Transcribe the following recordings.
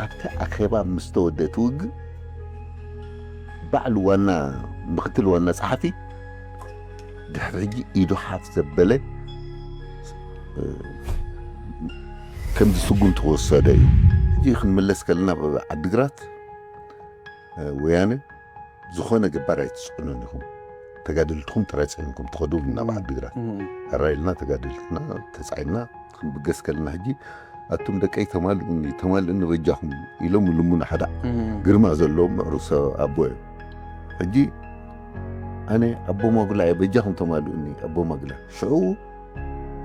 ኣብቲ ኣኼባ ምስ ተወደእቲ ውግእ ባዕሉ ዋና ምክትል ዋና ጸሓፊ ድሕሪ ሕጂ ኢዱ ሓፍ ዘበለ ከምዚ ስጉምቲ ክወሰደ እዩ። ሕጂ ክንምለስ ከለና ዓድግራት ወያነ ዝኾነ ገባር ኣይትፅዕኑን ኢኹም፣ ተጋደልትኹም ጥራይ ፅዒንኩም ትኸዱ ናብ ዓድግራት። ኣራይልና ተጋደልትና ተፃዒንና ክንብገስ ከለና ሕጂ ኣቱም ደቀይ ተማልኡኒ ተማልኡኒ በጃኹም ኢሎም ልሙና ሓዳ ግርማ ዘለዎም ምዕሩግ ሰብ ኣቦ እዮም። ሕጂ ኣነ ኣቦ ማጉላ እየ በጃኹም ተማልኡኒ ኣቦ ማጉላ ሽዑ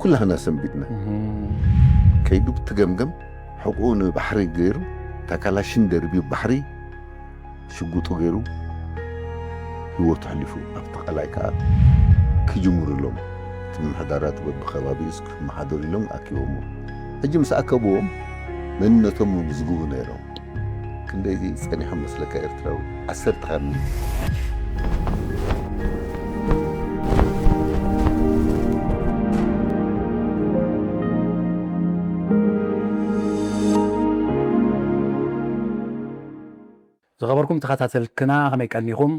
ኩላህና ሰንቢድና። ከይዱ ብትገምገም ሕቁኡ ንባሕሪ ገይሩ ታካላሽን ደርቢ ባሕሪ ሽጉጡ ገይሩ ህይወቱ ኣሕሊፉ ኣብቲ ቃላይ ከዓ ክጅምሩ ኢሎም እቲ ምምሕዳራት በብከባቢኡስ ክመሓደሩ ኢሎም ኣኪቦሞ። ሕጂ ምስ ኣከብዎም መንነቶም ምዝግቡ ነይሮም። ክንደይ ጸኒሖም መስለካ ኤርትራዊ ዓሰርተ ካብ ሚእቲ። ዝኸበርኩም ተኸታተልክና ከመይ ቀኒኹም?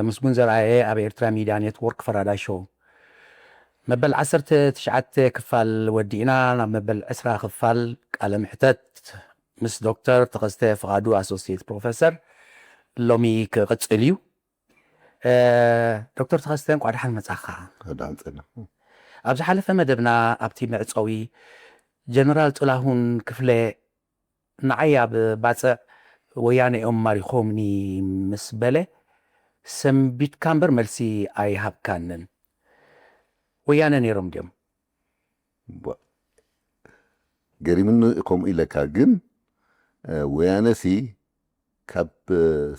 ምስጉን ዘርኣየ ኣብ ኤርትራ ሚድያ ኔትወርክ ፈራዳይ ሾው መበል ዓሰርተ ትሽዓተ ክፋል ወዲእና ናብ መበል ዕስራ ክፋል ቃለ ምሕተት ምስ ዶክተር ተኸስተ ፍቓዱ ኣሶሲየት ፕሮፈሰር ሎሚ ክቕጽል እዩ። ዶክተር ተኸስተ እንቋዕ ደሓን መጻኻ። ደሓን ጸና። ኣብ ዝሓለፈ መደብና ኣብቲ መዕጸዊ ጀነራል ጥላሁን ክፍለ ንዓይ ኣብ ባጽዕ ወያነ እዮም ማሪኾምኒ ምስ በለ ሰንቢድካ እምበር መልሲ ኣይሃብካንን። ወያነ ነይሮም ድዮም? ገሪምኒ ከምኡ ኢለካ ግን ወያነሲ ካብ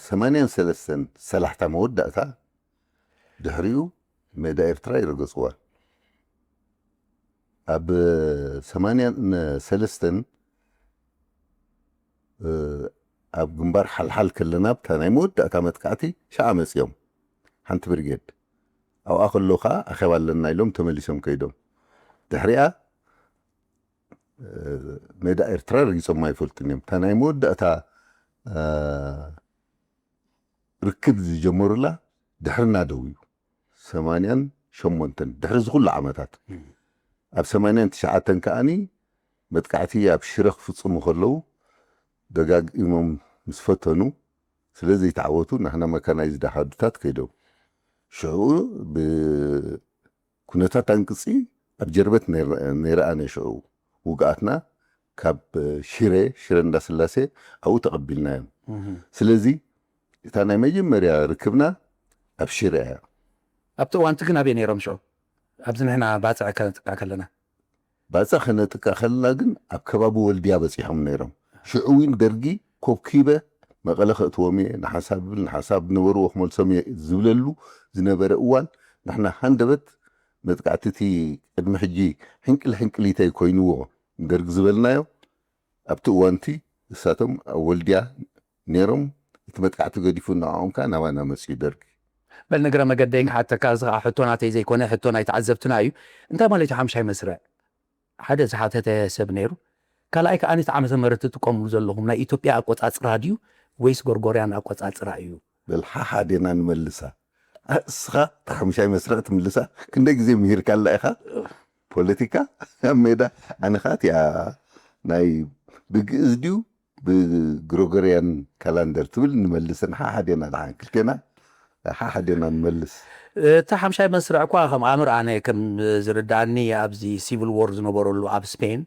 ሰማንያን ሰለስተን ሰላሕታ መወዳእታ ድሕሪኡ ሜዳ ኤርትራ ይረገፅዋ። ኣብ ሰማንያን ሰለስተን ኣብ ግንባር ሓልሓል ከለና ብታ ናይ መወዳእታ መጥቃዕቲ ሸዓ መፂኦም ሓንቲ ብርጌድ ኣብኣ ከሎ ከዓ ኣኼባ ኣለና ኢሎም ተመሊሶም ከይዶም ድሕሪኣ ሜዳ ኤርትራ ረጊፆም ኣይፈልጡን እዮም። እታ ናይ መወዳእታ ርክብ ዝጀመሩላ ድሕርና ደው እዩ። ሰማንያን ሸሞንተን ድሕሪ እዚ ኩሉ ዓመታት ኣብ ሰማንያን ትሽዓተን ከዓኒ መጥቃዕቲ ኣብ ሽረ ክፍፅሙ ከለዉ ደጋጊሞም ምስ ፈተኑ ስለ ዘይተዓወቱ ናህና መካናይዝድ ኣሃዱታት ከይዶም ሽዑ ኩነታት ኣንቅፂ ኣብ ጀርበት ነይረኣነ ሽዑ ውግኣትና ካብ ሽረ ሽረ እንዳስላሴ ኣብኡ ተቐቢልናዮም። ስለዚ እታ ናይ መጀመርያ ርክብና ኣብ ሽረ እያ። ኣብቲ እዋንቲ ግን ኣበይ ነይሮም ሽዑ? ኣብዚ ንሕና ባፅዕ ከነጥቃ ከለና ባፅዕ ከነጥቃ ከለና ግን ኣብ ከባቢ ወልድያ በፂሖም ነይሮም። ሽዑ እውን ደርጊ ኮብኪበ መቐለ ከእትዎም እየ ንሓንሳብ ብል ንሓንሳብ ዝነበርዎ ክመልሶም እየ ዝብለሉ ዝነበረ እዋን ንሕና ሃንደበት መጥቃዕቲ እቲ ቅድሚ ሕጂ ሕንቅል ሕንቅሊተይ ኮይንዎ ደርግ ዝበልናዮ ኣብቲ እዋንቲ እሳቶም ኣብ ወልድያ ነይሮም እቲ መጥቃዕቲ ገዲፉ ንዕኦም ከዓ ናባና መፅዩ ደርግ። በል ንግረ መገደይ ክሓተካ እዚ ከዓ ሕቶ ናተይ ዘይኮነ ሕቶ ናይ ተዓዘብትና እዩ። እንታይ ማለት እዩ ሓምሻይ መስርዕ? ሓደ ዝሓተተ ሰብ ነይሩ። ካልኣይ ከዓ ነቲ ዓመተ ምህረት ትጥቀምሉ ዘለኹም ናይ ኢትዮጵያ ኣቆፃፅራ ድዩ ወይስ ጎርጎርያን ኣቆፃፅራ እዩ? በል ሓሓዴና ንመልሳ። እስኻ እቲ ሓምሻይ መስርዕ ትምልሳ ክንደይ ግዜ ምሂርካላ ኢኻ ፖለቲካ ኣብ ሜዳ ኣነ ኸዓ እቲኣ ናይ ብግእዝ ድዩ ብግሮጎርያን ካላንደር ትብል ንመልሰን ሓሓዴና ደሓን ክልቴና ሓሓዴና ንመልስ። እቲ ሓምሻይ መስርዕ እኳ ከም ኣምር ኣነ ከም ዝርዳእኒ ኣብዚ ሲቪል ዎር ዝነበረሉ ኣብ ስፔን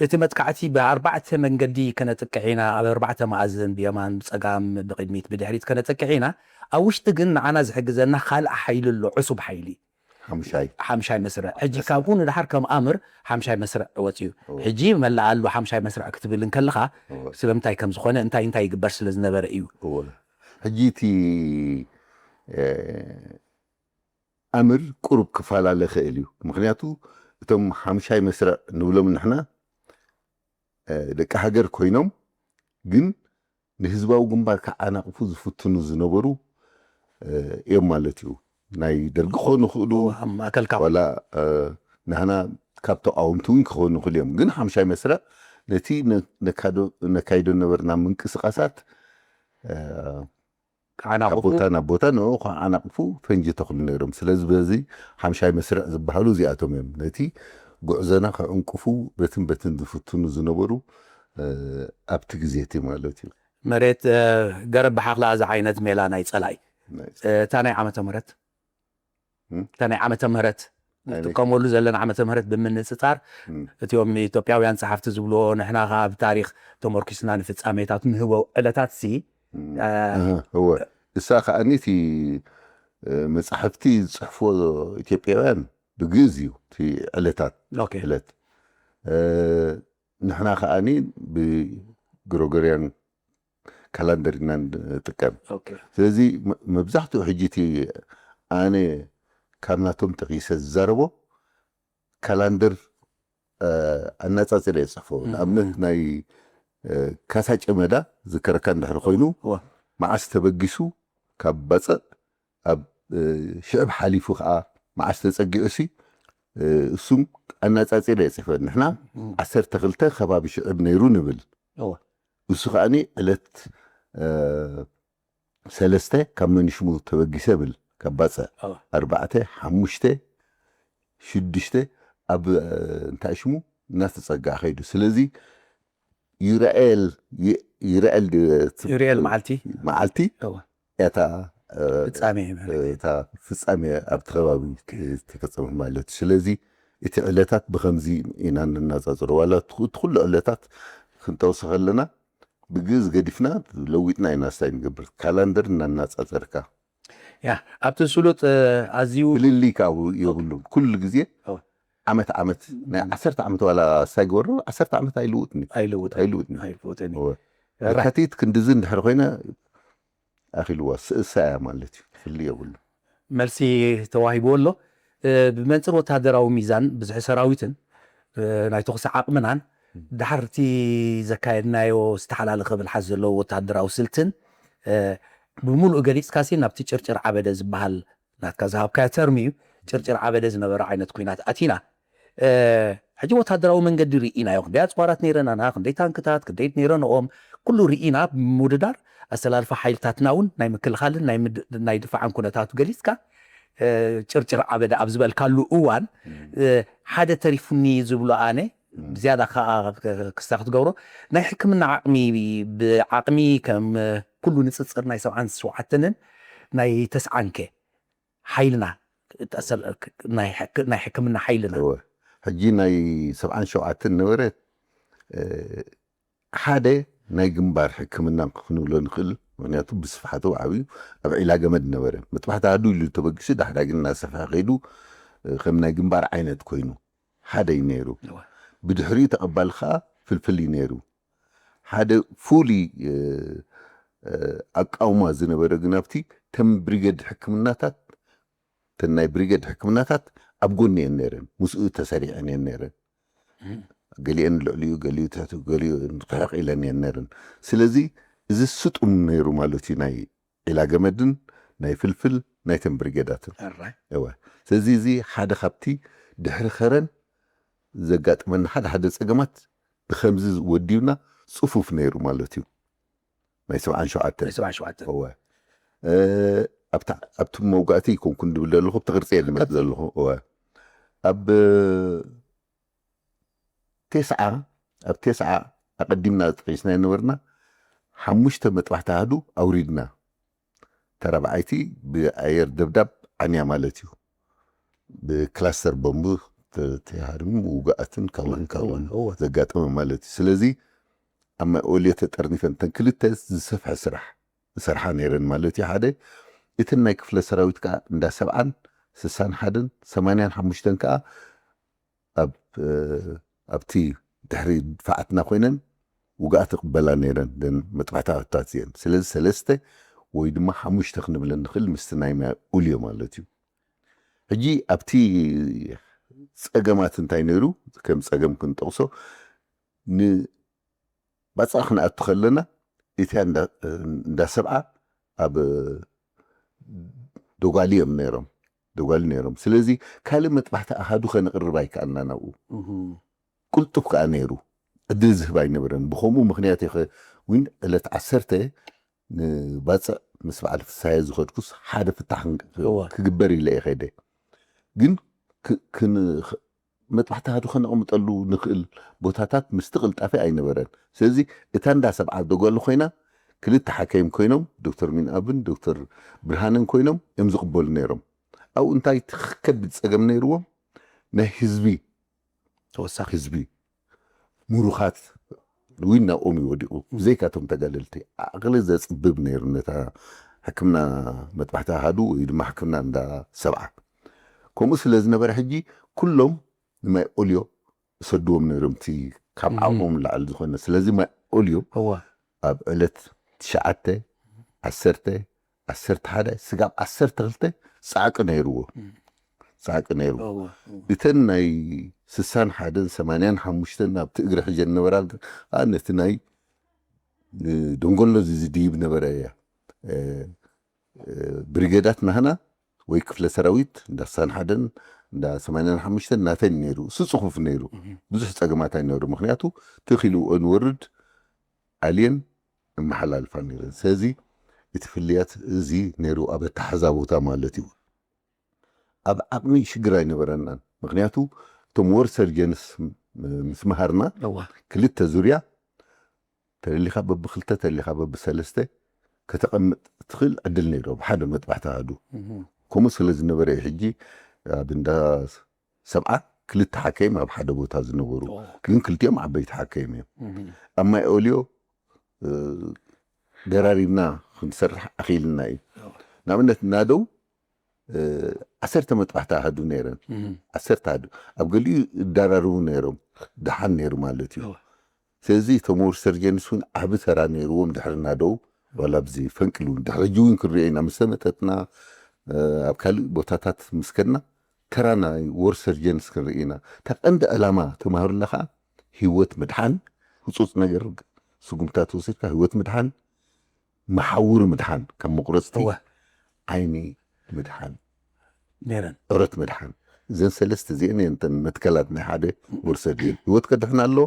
እቲ መጥቃዕቲ ብኣርባዕተ መንገዲ ከነጥቅዕ ኢና ኣብ ኣርባዕተ መኣዝን ብየማን ብፀጋም ብቅድሚት ብድሕሪት ከነጥቅዕ ኢና ኣብ ውሽጢ ግን ንዓና ዝሕግዘና ካልእ ሓይሊ ኣሎ ዕሱብ ሓይሊ ሓምሻይ ሓምሻይ መስርዕ ሕጂ ካብኡ ንድሓር ከም ኣምር ሓምሻይ መስርዕ ወፅዩ ሕጂ መላእ ኣሎ ሓምሻይ መስርዕ ክትብል እንከለኻ ስለምንታይ ከም ዝኾነ እንታይ እንታይ ይግበር ስለ ዝነበረ እዩ። ሕጂ እቲ ኣምር ቁሩብ ክፈላለ ክእል እዩ። ምክንያቱ እቶም ሓምሻይ መስርዕ ንብሎም ንሕና ደቂ ሃገር ኮይኖም ግን ንህዝባዊ ግንባር ክዓናቕፉ ዝፍትኑ ዝነበሩ እዮም ማለት እዩ። ናይ ደርጊ ክኾኑ ይኽእሉ፣ ማእከልካ ዋላ ንሕና ካብ ተቃወምቲ እውን ክኾኑ ይኽእሉ እዮም። ግን ሓምሻይ መስርዕ ነቲ ነካይዶ ነበርና ምንቅስቃሳት ካብ ዓናቕፉ ቦታ ናብ ቦታ ንኡ ከዓናቕፉ ፈንጂ ተኽሉ ነይሮም። ስለዚ በዚ ሓምሻይ መስርዕ ዝበሃሉ እዚኣቶም እዮም ነቲ ጉዕዞና ከዕንቅፉ በትን በትን ዝፍትኑ ዝነበሩ ኣብቲ ግዜ እቲ ማለት እዩ። መሬት ገረብ ብሓኽላ እዚ ዓይነት ሜላ ናይ ጸላኢ እታ ናይ ዓመተ ምህረት እታ ናይ ዓመተ ምህረት ንጥቀመሉ ዘለና ዓመተ ምህረት ብምንፅፃር እቲኦም ኢትዮጵያውያን ፀሓፍቲ ዝብልዎ ንሕና ከዓ ብታሪክ ተመርኪስና ንፍፃሜታት ንህቦ ዕለታት ሲ እወ እሳ ከዓኒ እቲ መፃሕፍቲ ዝፅሕፍዎ ኢትዮጵያውያን ብግእዝ እዩ እቲ ዕለታት ዕለት ንሕና ከዓኒ ብግሮጎርያን ካላንደር ኢና ንጥቀም። ስለዚ መብዛሕትኡ ሕጂ እቲ ኣነ ካብ ናቶም ጠቂሰ ዝዛረቦ ካላንደር ኣናፃፅረ የፅሕፎ። ንኣብነት ናይ ካሳ ጨመዳ ዝከረካ እንድሕር ኮይኑ መዓስ ተበጊሱ ካብ ባፅዕ ኣብ ሽዕብ ሓሊፉ ከዓ መዓስ ተፀጊዑ ሲ እሱም ኣናፃፂረ የፅሕፈ። ንሕና ዓሰርተ ክልተ ከባቢ ሽዕብ ነይሩ ንብል እሱ ከዓኒ ዕለት ሰለስተ ካብ መንሽሙ ተበጊሰ ብል ካብ ባፅዕ ኣርባዕተ ሓሙሽተ ሽዱሽተ ኣብ እንታይ ሽሙ እናተፀጋ ከይዱ ስለዚ ይረአል ይረአል ዩሪኤል መዓልቲ መዓልቲ እታ ፍጻሜ እታ ፍጻሜ ኣብቲ ከባቢ ተፈጸመ ማለት እዩ ስለዚ እቲ ዕለታት ብከምዚ ኢና ነናጻጽሮ ዋላ እቲ ኩሉ ዕለታት ክንጠቕሶ ከለና ብግእዝ ገዲፍና ለዊጥና ኢና ስታይ ንገብር ካላንደር እናናጻጸርካ ያ ኣብቲ ስሉጥ ኣዝዩ ፍልልይ ካብ የብሉን ኩሉ ግዜ ዓመት ዓመት ናይ ዓሰርተ ዓመት ዋላ ስታይ ግበሮ ዓሰርተ ዓመት ኣይልውጥኒ ኣይልውጥ ኣይልውጥኒ ኣይልውጥኒ ለካቲት ክንድዚ እንድሕር ኮይነ ኣኺልዋ ስእሳ እያ ማለት እዩ ፍልይ የብሉ መልሲ ተዋሂብዎ ኣሎ ብመንፅር ወታደራዊ ሚዛን ብዝሒ ሰራዊትን ናይ ተኩሲ ዓቕምናን ድሓር እቲ ዘካየድናዮ ዝተሓላለኸ ብልሓት ዘለዎ ወታደራዊ ስልትን ብምሉእ ገሊፅካሲ ናብቲ ጭርጭር ዓበደ ዝበሃል ናትካ ዝሃብካዮ ተርሚ እዩ ጭርጭር ዓበደ ዝነበረ ዓይነት ኩናት ኣቲና ሕጂ ወታደራዊ መንገዲ ርኢናዮ ክንደይ ኣፅዋራት ነይረናና ክንደይ ታንክታት ክንደይ ነይረንኦም ኩሉ ርኢና ብምውድዳር ኣሰላልፋ ሓይልታትና እውን ናይ ምክልኻልን ናይ ድፋዕን ኩነታቱ ገሊፅካ ጭርጭር ዓበደ ኣብ ዝበልካሉ እዋን ሓደ ተሪፉኒ ዝብሎ ኣነ ብዝያዳ ከዓ ክስታ ክትገብሮ ናይ ሕክምና ዓቕሚ ብዓቕሚ ከም ኩሉ ንፅፅር ናይ ሰብዓን ሸውዓተንን ናይ ተስዓንከ ሓይልና ናይ ሕክምና ሓይልና ሕጂ ናይ ሰብዓን ሸውዓተን ነበረ ሓደ ናይ ግንባር ሕክምና ክንብሎ ንኽእል ምክንያቱ ብስፍሓቱ ዓብዩ ኣብ ዒላ ገመድ ነበረ መጥባሕቲ ኣዱ ኢሉ ተበጊሱ ዳሕዳግን እናሰፍሐ ከይዱ ከም ናይ ግንባር ዓይነት ኮይኑ ሓደ እዩ ነይሩ ብድሕሪኡ ተቐባሊ ከዓ ፍልፍል እዩ ነይሩ ሓደ ፍሉይ ኣቃውማ ዝነበረ ግን ኣብቲ ተን ብሪገድ ሕክምናታት ተን ናይ ብሪገድ ሕክምናታት ኣብ ጎኒ እየን ነይረን ምስኡ ተሰሪዐን እየን ነይረን ገሊአን ልዕሊኡ ገሊኡ ትሕቲ ገሊኡ ርሕቕ ኢለን እየን ነይረን ስለዚ እዚ ስጡም ነይሩ ማለት እዩ ናይ ዒላ ገመድን ናይ ፍልፍል ናይተን ብሪገዳትን እወ ስለዚ እዚ ሓደ ካብቲ ድሕሪ ከረን ዘጋጥመና ሓደ ሓደ ፀገማት ብከምዚ ወዲብና ፅፉፍ ነይሩ ማለት እዩ ናይ ሰብዓን ሸውዓተን ናይ ሰብዓን ሸውዓተን እወ ኣብቲ መውጋእቲ ይኮንኩን ድብል ዘለኹ ኣብቲ ቅርፂ እየ ድመፅ ዘለኹ እወ ኣብ ቴስዓ ኣብ ቴስዓ ኣቐዲምና ጠቂስና ነበርና ሓሙሽተ መጥባሕቲ ኣሃዱ ኣውሪድና ተራብዓይቲ ብኣየር ደብዳብ ዓንያ ማለት እዩ ብክላስተር ቦምብ ተሃርም ውግኣትን ካብን ካብን ዘጋጠመ ማለት እዩ ስለዚ ኣብ ማይ ኦልዮ ተጠርኒፈን ተን ክልተ ዝሰፍሐ ስራሕ ዝሰርሓ ነይረን ማለት እዩ ሓደ እተን ናይ ክፍለ ሰራዊት ከዓ እንዳ ሰብዓን ስሳን ሓደን ሰማንያን ሓሙሽተን ከዓ ኣብ ኣብቲ ድሕሪ ድፋዓትና ኮይነን ውግኣት ይቕበላ ነይረን ን መጥባሕቲ ኣታት እየን ስለዚ ሰለስተ ወይ ድማ ሓሙሽተ ክንብለን ንኽእል ምስቲ ናይ ማይ ኡልዮ ማለት እዩ ሕጂ ኣብቲ ፀገማት እንታይ ነይሩ ከም ፀገም ክንጠቕሶ ን ባፅዕ ክንኣቱ ከለና እቲያ እንዳ ሰብዓ ኣብ ዶጓሊ እዮም ነይሮም ዶጓሊ ነይሮም ስለዚ ካልእ መጥባሕቲ ኣሃዱ ከነቕርብ ኣይከኣልና ናብኡ ቁልጡፍ ከዓ ነይሩ ዕድል ዝህብ ኣይነበረን። ብኸምኡ ምኽንያት እየ እውን ዕለት ዓሰርተ ንባፅዕ ምስ በዓል ፍስሃየ ዝኸድኩስ ሓደ ፍታሕ ክን- እወ። ክግበር ኢለ እየ ከይደ። ግን ክ- ክን- ኽ- መጥባሕቲ ኣሃዱ ከነቕምጠሉ ንኽእል ቦታታት ምስቲ ቅልጣፈ ኣይነበረን። ስለዚ እታ እንዳ ሰብዓ ደጓሉ ኮይና ክልተ ሓካይም ኮይኖም፣ ዶክተር ሚንኣብን ዶክተር ብርሃንን ኮይኖም እዮም ዝቕበሉ ነይሮም። ኣብኡ እንታይ እቲ ከቢድ ፀገም ነይርዎም? ናይ ህዝቢ ተወሳኺ ህዝቢ ምሩኻት እውን ናብኦም እዩ ወዲቑ። ብዘይካቶም ተጋደልቲ ዓቕሊ ዘፅብብ ነይሩ ነታ ሕክምና መጥባሕቲ ኣሃዱ ወይ ድማ ሕክምና እንዳ ሰብዓ። ከምኡ ስለ ዝነበረ ሕጂ ኩሎም ንማይ ኦልዮ እሰድዎም ነይሮም፣ እቲ ካብ እም። ዓቕሞም ላዕሊ ዝኾነ። ስለዚ ማይ ኦልዮ እወ ኣብ ዕለት ትሽዓተ፣ ዓሰርተ፣ ዓሰርተ ሓደ፣ ስጋብ ዓሰርተ ክልተ ፃዕቂ ነይርዎ። እም። ፃዕቂ ነይሩ። እወ እተን ናይ ስሳን ሓደን ሰማንያን ሓሙሽተን ኣብቲ እግሪ ሕጀን ነበራ ከዓ ነቲ ናይ እ፣ ደንጎሎ ዝድይብ ነበረ እያ። እ፣ እ፣ ብሪጌዳት ናህና ወይ ክፍለ ሰራዊት እንዳ ስሳን ሓደን እንዳ ሰማንያን ሓሙሽተን ናተን ነይሩ። እሱ ፅፉፍ ነይሩ። እም። ብዙሕ ፀገማት ኣይነበሩ። ምክንያቱ ተኺልዎ ንወርድ ኣልየን እመሓላልፋ ነይረን። ስለዚ እቲ ፍልያት እዚ ነይሩ ኣብ ኣተሓዛ ቦታ ማለት እዩ። ኣብ ዓቕሚ ሽግር ኣይነበረናን። ምክንያቱ እቶም ወር ሰርጀንስ ምስ መሃርና እወ ክልተ ዙርያ ተደሊኻ በብክልተ ተደሊኻ በብሰለስተ ከተቐምጥ ትኽእል ዕድል ነይሩ ኣብ ሓደ መጥባሕቲ ኣሃዱ። እም። ከምኡ ስለ ዝነበረ እዩ ሕጂ ኣብ እንዳ ሰብዓ ክልተ ሓካይም ኣብ ሓደ ቦታ ዝነበሩ፣ ኦ፣ ግን ክልቲኦም ዓበይቲ ሓካይም እዮም። እም። ኣብ ማይ ኦልዮ እ፣ ደራሪብና ክንሰርሕ ኣኽኢልና እዩ። ንኣብነት ናደው እ፣ ዓሰርተ መጥባሕቲ ኣሃዱ ነይረን። እም። ዓሰርተ ኣሃዱ ኣብ ገሊኡ ይዳራርቡ ነይሮም። ደሓን ነይሩ ማለት እዩ። እወ። ስለዚ እቶም ወር ሰርጀንስ እውን ዓቢ ተራ ነይርዎም ድሕሪ ናደው ዋላ ኣብዚ ፈንቅል እውን ድሕሪ ሕጂ እውን ክንሪኦ ኢና። ምስ ሰመጠጥና እ፣ ኣብ ካልእ ቦታታት ምስ ከድና ተራ ናይ ወር ሰርጀንስ ክንርኢ ኢና። እታ ቀንዲ ዕላማ ተማሃሩና ከዓ ህይወት ምድሓን፣ ህፁፅ ነገር ስጉምታት ወሲድካ ህይወት ምድሓን፣ መሓውር ምድሓን፣ ካብ መቁረፅቲ እወ ዓይኒ ምድሓን፣ ነይረን ዕረት ምድሓን። እዘን ሰለስተ እዚአን እየን እተን መትከላት ናይ ሓደ ወር ሰርጀን። ህይወት ከድሕን ኣለዎ፣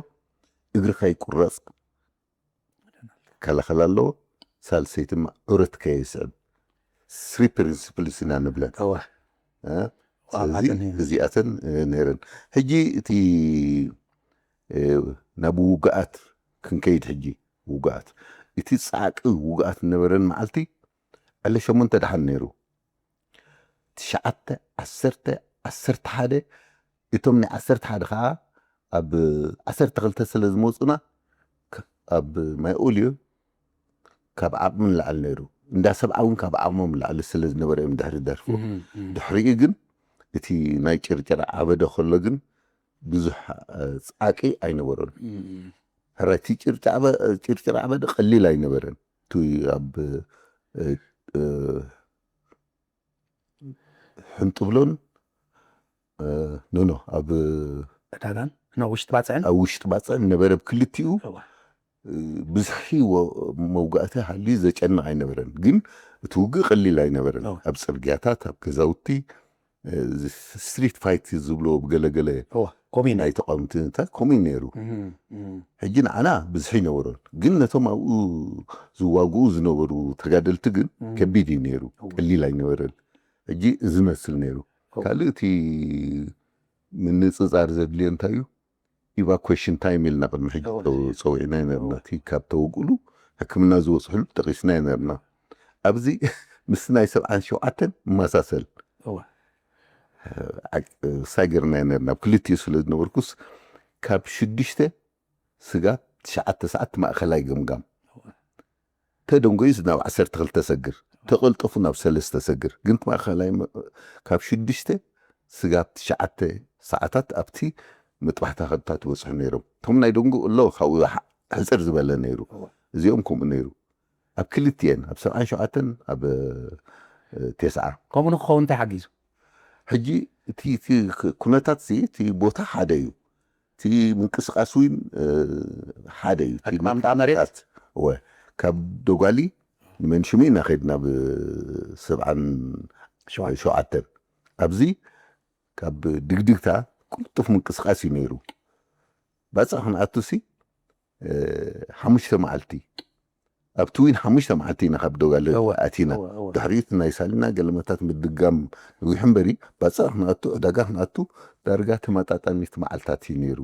እግርካ ይቁረፅ፣ ከላኸል ኣለዎ፣ ሳልሰይቲ ድማ ዕረት ከየስዕብ። ስሪ ፕሪንሲፕልስ ኢና ንብለን። እወ እ? ዋው፣ ስለዚ ሓቀን እዩ። እዚኣተን እ፣ ነይረን። ሕጂ እቲ እ፣ ናብ ውግኣት ክንከይድ፣ ሕጂ ውግኣት፣ እቲ ፃዕቂ ውግኣት ነበረን መዓልቲ ዕለ ሸሞንተ ደሓን ነይሩ። ትሽዓተ፣ ዓሰርተ፣ ዓሰርተ ሓደ፣ እቶም ናይ ዓሰርተ ሓደ ከዓ ኣብ ዓሰርተ ክልተ ስለ ዝመፁና ክ- ኣብ ማይ ኦልዮ ካብ ዓቕሚ ንላዕሊ ነይሩ። እንዳ ሰብዓ እውን ካብ ዓቕሞም ንላዕሊ ስለ ዝነበረ እዮም ድሕሪ ደርፉ። እም፣ እም። ድሕሪኡ ግን እቲ ናይ ጭርጭር ዓበደ ከሎ ግን ብዙሕ እ፣ ፃዕቂ ኣይነበሮን። እም፣ እም። ሕራይ እቲ ጭርጭር ዓበ- ጭርጭር ዓበደ ቀሊል ኣይነበረን። እቲ ኣብ እ፣ እ፣ ሕንጥብሎን እ፣ ኖ ኖ ኣብ ዕዳጋን ኖ ውሽጢ ባፅዕን ኣብ ውሽጢ ባፅዕን ነበረ። ብክልቲኡ እወ። እ፣ ብዝሒ ወ- መውጋእቲ ሃልዩ ዘጨንቕ ኣይነበረን። ግን እቲ ውግእ ቀሊል ኣይነበረን። እወ። ኣብ ፅርግያታት፣ ኣብ ገዛውቲ፣ እ፣ ስትሪት ፋይት ዝብሎ ብገለገለ እወ ኮሚን ናይ ተቃወምቲ እንታይ ከምኡ እዩ ነይሩ። እም፣ እም። ሕጂ ንዓና ብዝሒ ይነበሮን፣ ግን ነቶም ኣብኡ ዝዋግኡ ዝነበሩ ተጋደልቲ ግን እም። ከቢድ እዩ ነይሩ። እወ። ቀሊል ኣይነበረን። ሕጂ እዚ መስል ነይሩ። እወ። ካልእ እቲ ምንፅፃር ዘድልዮ እንታይ እዩ? ኢቫኩዌሽን ታይም ኢልና ቅድሚ ሕጂ እወ። ጸው- ጸዊዕና ነርና። እወ። እቲ ካብ ተወግእሉ ሕክምና ዝወፅሕሉ ጠቂስና ነርና። ኣብዚ ምስ ናይ ሰብዓን ሸውዓተን ይመሳሰል። እወ። ዓቅ- ሳይ ገርና ነርና። ኣብ ክልቲኡ ስለ ዝነበርኩስ ካብ ሽዱሽተ ስጋብ ትሽዓተ ሰዓት ማእኸላይ ገምጋም ተደንጎዩ ናብ ዓሰርተ ክልተ ሰግር፣ ተቐልጠፉ ናብ ሰለስተ ሰግር። ግን እቲ ማእኸላይ መ- ካብ ሽዱሽተ ስጋብ ትሽዓተ ሰዓታት ኣብቲ መጥባሕቲ ኣሃዱታት ይበፅሑ ነይሮም። እቶም ናይ ደንጉ ኣሎ ካብኡ ሕ- ሕፅር ዝበለ ነይሩ። እወ። እዚኦም ከምኡ ነይሩ። ኣብ ክልቲኤን ኣብ ሰብዓን ሸውዓተን ኣብ እ፣ ቴስዓ ከምኡ ንክኸውን እንታይ ሓጊዙ? ሕጂ እቲ እቲ ክ- ኩነታት እዚ እቲ ቦታ ሓደ እዩ። እቲ ምንቅስቃስ እውን እ፣ ሓደ እዩ። እቲ ኣቀማምጣ መሬት? ምንቅስቃስ፣ እወ፣ ካብ ደጓሊ ንመንሽሚ ኢና ከይድና ብሰብዓን ሸውዓተ። ሸውዓተን። ኣብዚ ካብ ድግድግታ ቅልጡፍ ምንቅስቃስ እዩ ነይሩ። ባፅዕ ክንኣቱ ሲ እ፣ ሓሙሽተ መዓልቲ፣ ኣብቲ ዊን ሓሙሽተ መዓልቲ ኢና ካብ ዶጋለ እወ፣ ኣቲና። እወ፣ እወ። ድሕሪኡ ናይ ሳሊና ገለመታት ምድጋም ነዊሑ እምበሪ፣ ባፅዕ ክንኣቱ፣ ዕዳጋ ክንኣቱ፣ ዳርጋ ተመጣጣኒት መዓልታት እዩ ነይሩ።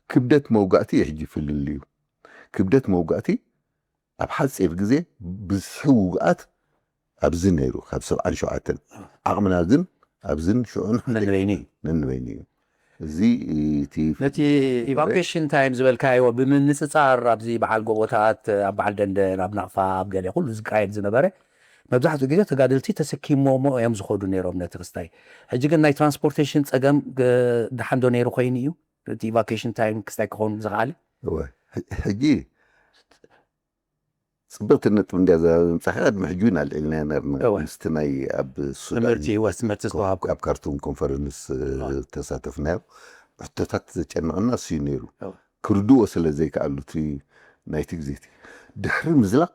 ክብደት መውጋእቲ እዩ ሕጂ ፍልልዩ። ክብደት መውጋእቲ ኣብ ሓፂር ግዜ ብዝሒ ውግኣት ኣብዚ ነይሩ፣ ካብ ሰብዓን ሸውዓተን። ዓቕምና ግን ኣብዝን ሽዑን ሓደ ነንበይኑ እዩ። ነንበይኑ እዩ። እዚ እቲ ነቲ ኢቫኩዌሽን ታይም ዝበልካዮ ብምንፅፃር፣ ኣብዚ በዓል ጎቦታት፣ ኣብ በዓል ደንደን፣ ኣብ ናቕፋ፣ ኣብ ገለ ኩሉ ዝካየድ ዝነበረ፣ መብዛሕትኡ ግዜ ተጋደልቲ ተሰኪሞሞ እዮም ዝኸዱ ነይሮም ነቲ ክስታይ። ሕጂ ግን ናይ ትራንስፖርቴሽን ፀገም ግ- ደሓን ዶ ነይሩ ኮይኑ እዩ እቲ ኢቫኩዌሽን ታይም ክስታይ ክኸውን ዝኸኣለ? እወ፣ ሕ- ሕጂ ፅብቕቲ ነጥብ እንድያ ዘምፃኻ። ቅድሚ ሕጂ እውን ኣልዒልና ነርና እወ። ምስቲ ናይ ኣብ ሱዳን ትምህርቲ ወስ ትምህርቲ ዝተዋሃብኩ ኣብ ካርቱም ኮንፈረንስ እ፣ ተሳተፍናዮ። ሕቶታት ዘጨነቐና እሱ እዩ ነይሩ። እወ። ክርድዎ ስለ ዘይከኣሉ እቲ ናይቲ ግዜ እቲ ድሕሪ ምዝላቕ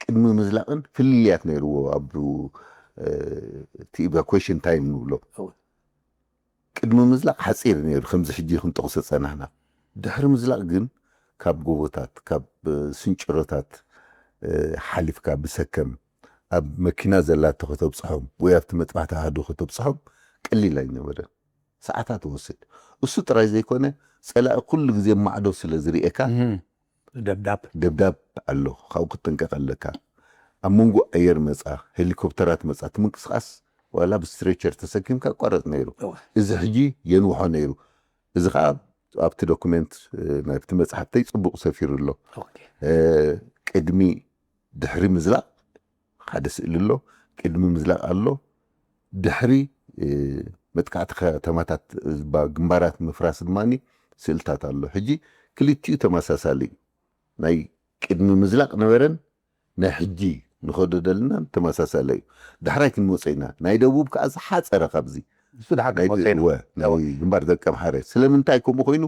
ቅድሚ ምዝላቕን ፍልልያት ነይርዎ። ኣብ እ፣ እቲ ኢቫኩዌሽን ታይም ንብሎ እወ። ቅድሚ ምዝላቕ ሓፂር ነይሩ፣ ከምዚ ሕጂ ክንጠቕሶ ጸናሕና። ድሕሪ ምዝላቕ ግን ካብ ጎቦታት፣ ካብ እ፣ ስንጭሮታት እ፣ ሓሊፍካ ብሰከም ኣብ መኪና ዘላቶ ከተብፅሖም ወይ ኣብቲ መጥባሕቲ ኣሃዱ ከተብፅሖም ቀሊል ኣይነበረን። ሰዓታት ወስድ። እሱ ጥራይ ዘይኮነ፣ ጸላኢ ኩሉ ግዜ ማዕዶ ስለ ዝርእየካ እህም። ደብዳብ ደብዳብ ኣሎ፣ ካብኡ ክትጥንቀቕ ኣለካ። ኣብ መንጎ ኣየር መጻ፣ ሄሊኮፕተራት መጻ፣ እቲ ምንቅስቓስ ዋላ ብስትሬቸር ተሰኪምካ ይቋረጽ ነይሩ። እወ። እዚ ሕጂ የንውሖ ነይሩ። እዚ ኸዓ ኣብቲ ዶኩሜንት እ፣ ናብቲ መጽሓፍተይ ጽቡቕ ሰፊሩ ኣሎ። ኦኬ። እ፣ ቅድሚ ድሕሪ ምዝላቕ ሓደ ስእሊ ኣሎ፣ ቅድሚ ምዝላቕ ኣሎ፣ ድሕሪ እ፣ መጥቃዕቲ ከተማታት እ፣ ባ- ግንባራት ምፍራስ ድማ ስእልታት ኣሎ። ሕጂ ክልቲኡ ተመሳሳሊ እዩ። ናይ ቅድሚ ምዝላቕ ነበረን ናይ ሕጂ ንኸዶ ደለናን ተመሳሳሊ እዩ። ዳሕራይ ክንመጾ ኢና። ናይ ደቡብ ከዓ ዝሓፀረ ካብዚ እሱ ደሓር ናይ ክትመፅእ ኢና። ወ- ናይ ግንባር ደቂ ኣምሓረ። ስለምንታይ ከምኡ ኮይኑ?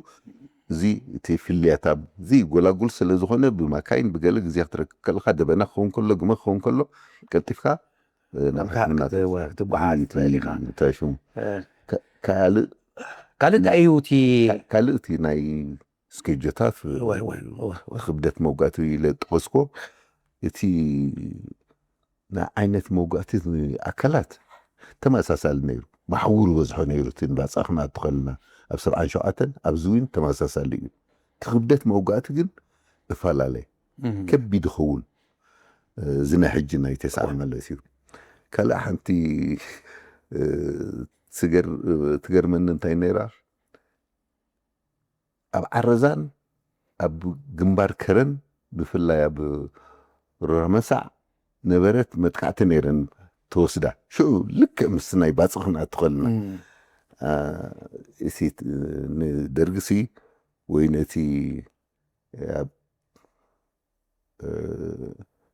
እዚ እቲ ፍልያት ኣብዚ ጎላጉል ስለ ዝኾነ ብማካይን ብገለ ግዜ ክትረክብ ከለካ ደበና ክኸውን ከሎ፣ ግመ ክኸውን ከሎ ቀልጢፍካ እ፣ ናብ ናብታ ሕክምና ክት- ወ- ክትጓዓዝ ትኽእል ኢኻ። እንታይ ሽሙ? እ፣ ካ- ካልእ ካልእ እንታይ እዩ እቲ ካ- ካልእ እቲ ናይ ስኬጆታት ወ- ወ- ወ- ወ- ክብደት መውጋእቲ ኢለ ጠቐስኮ፣ እቲ ናይ ዓይነት መውጋእቲ ኣካላት ተመሳሳሊ ነይሩ። ማሕውር በዝሖ ነይሩ። እቲ ንባፃ ክንኣቱ ከለና ኣብ ሰብዓን ሸውዓተን ኣብዚ እውን ተመሳሳሊ እዩ። እቲ ክብደት መውጋእቲ ግን እፈላለየ እም። ከቢድ ይኸውን። እዚ ናይ ሕጂ ናይ ተስዓ ማለት እዩ። ካልእ ሓንቲ እ፣ ትገር- ትገርመኒ እንታይ ነይራ፣ ኣብ ዓረዛን ኣብ ግንባር ከረን ብፍላይ ኣብ ሮራ መሳዕ ነበረት መጥቃዕቲ ነይረን ተወስዳ። ሽዑ ልክዕ ምስ ናይ ባፅዕ ክንኣቱ ከለና እም። አ፣ እቲ ንደርግሲ ወይ ነቲ ኣብ እ፣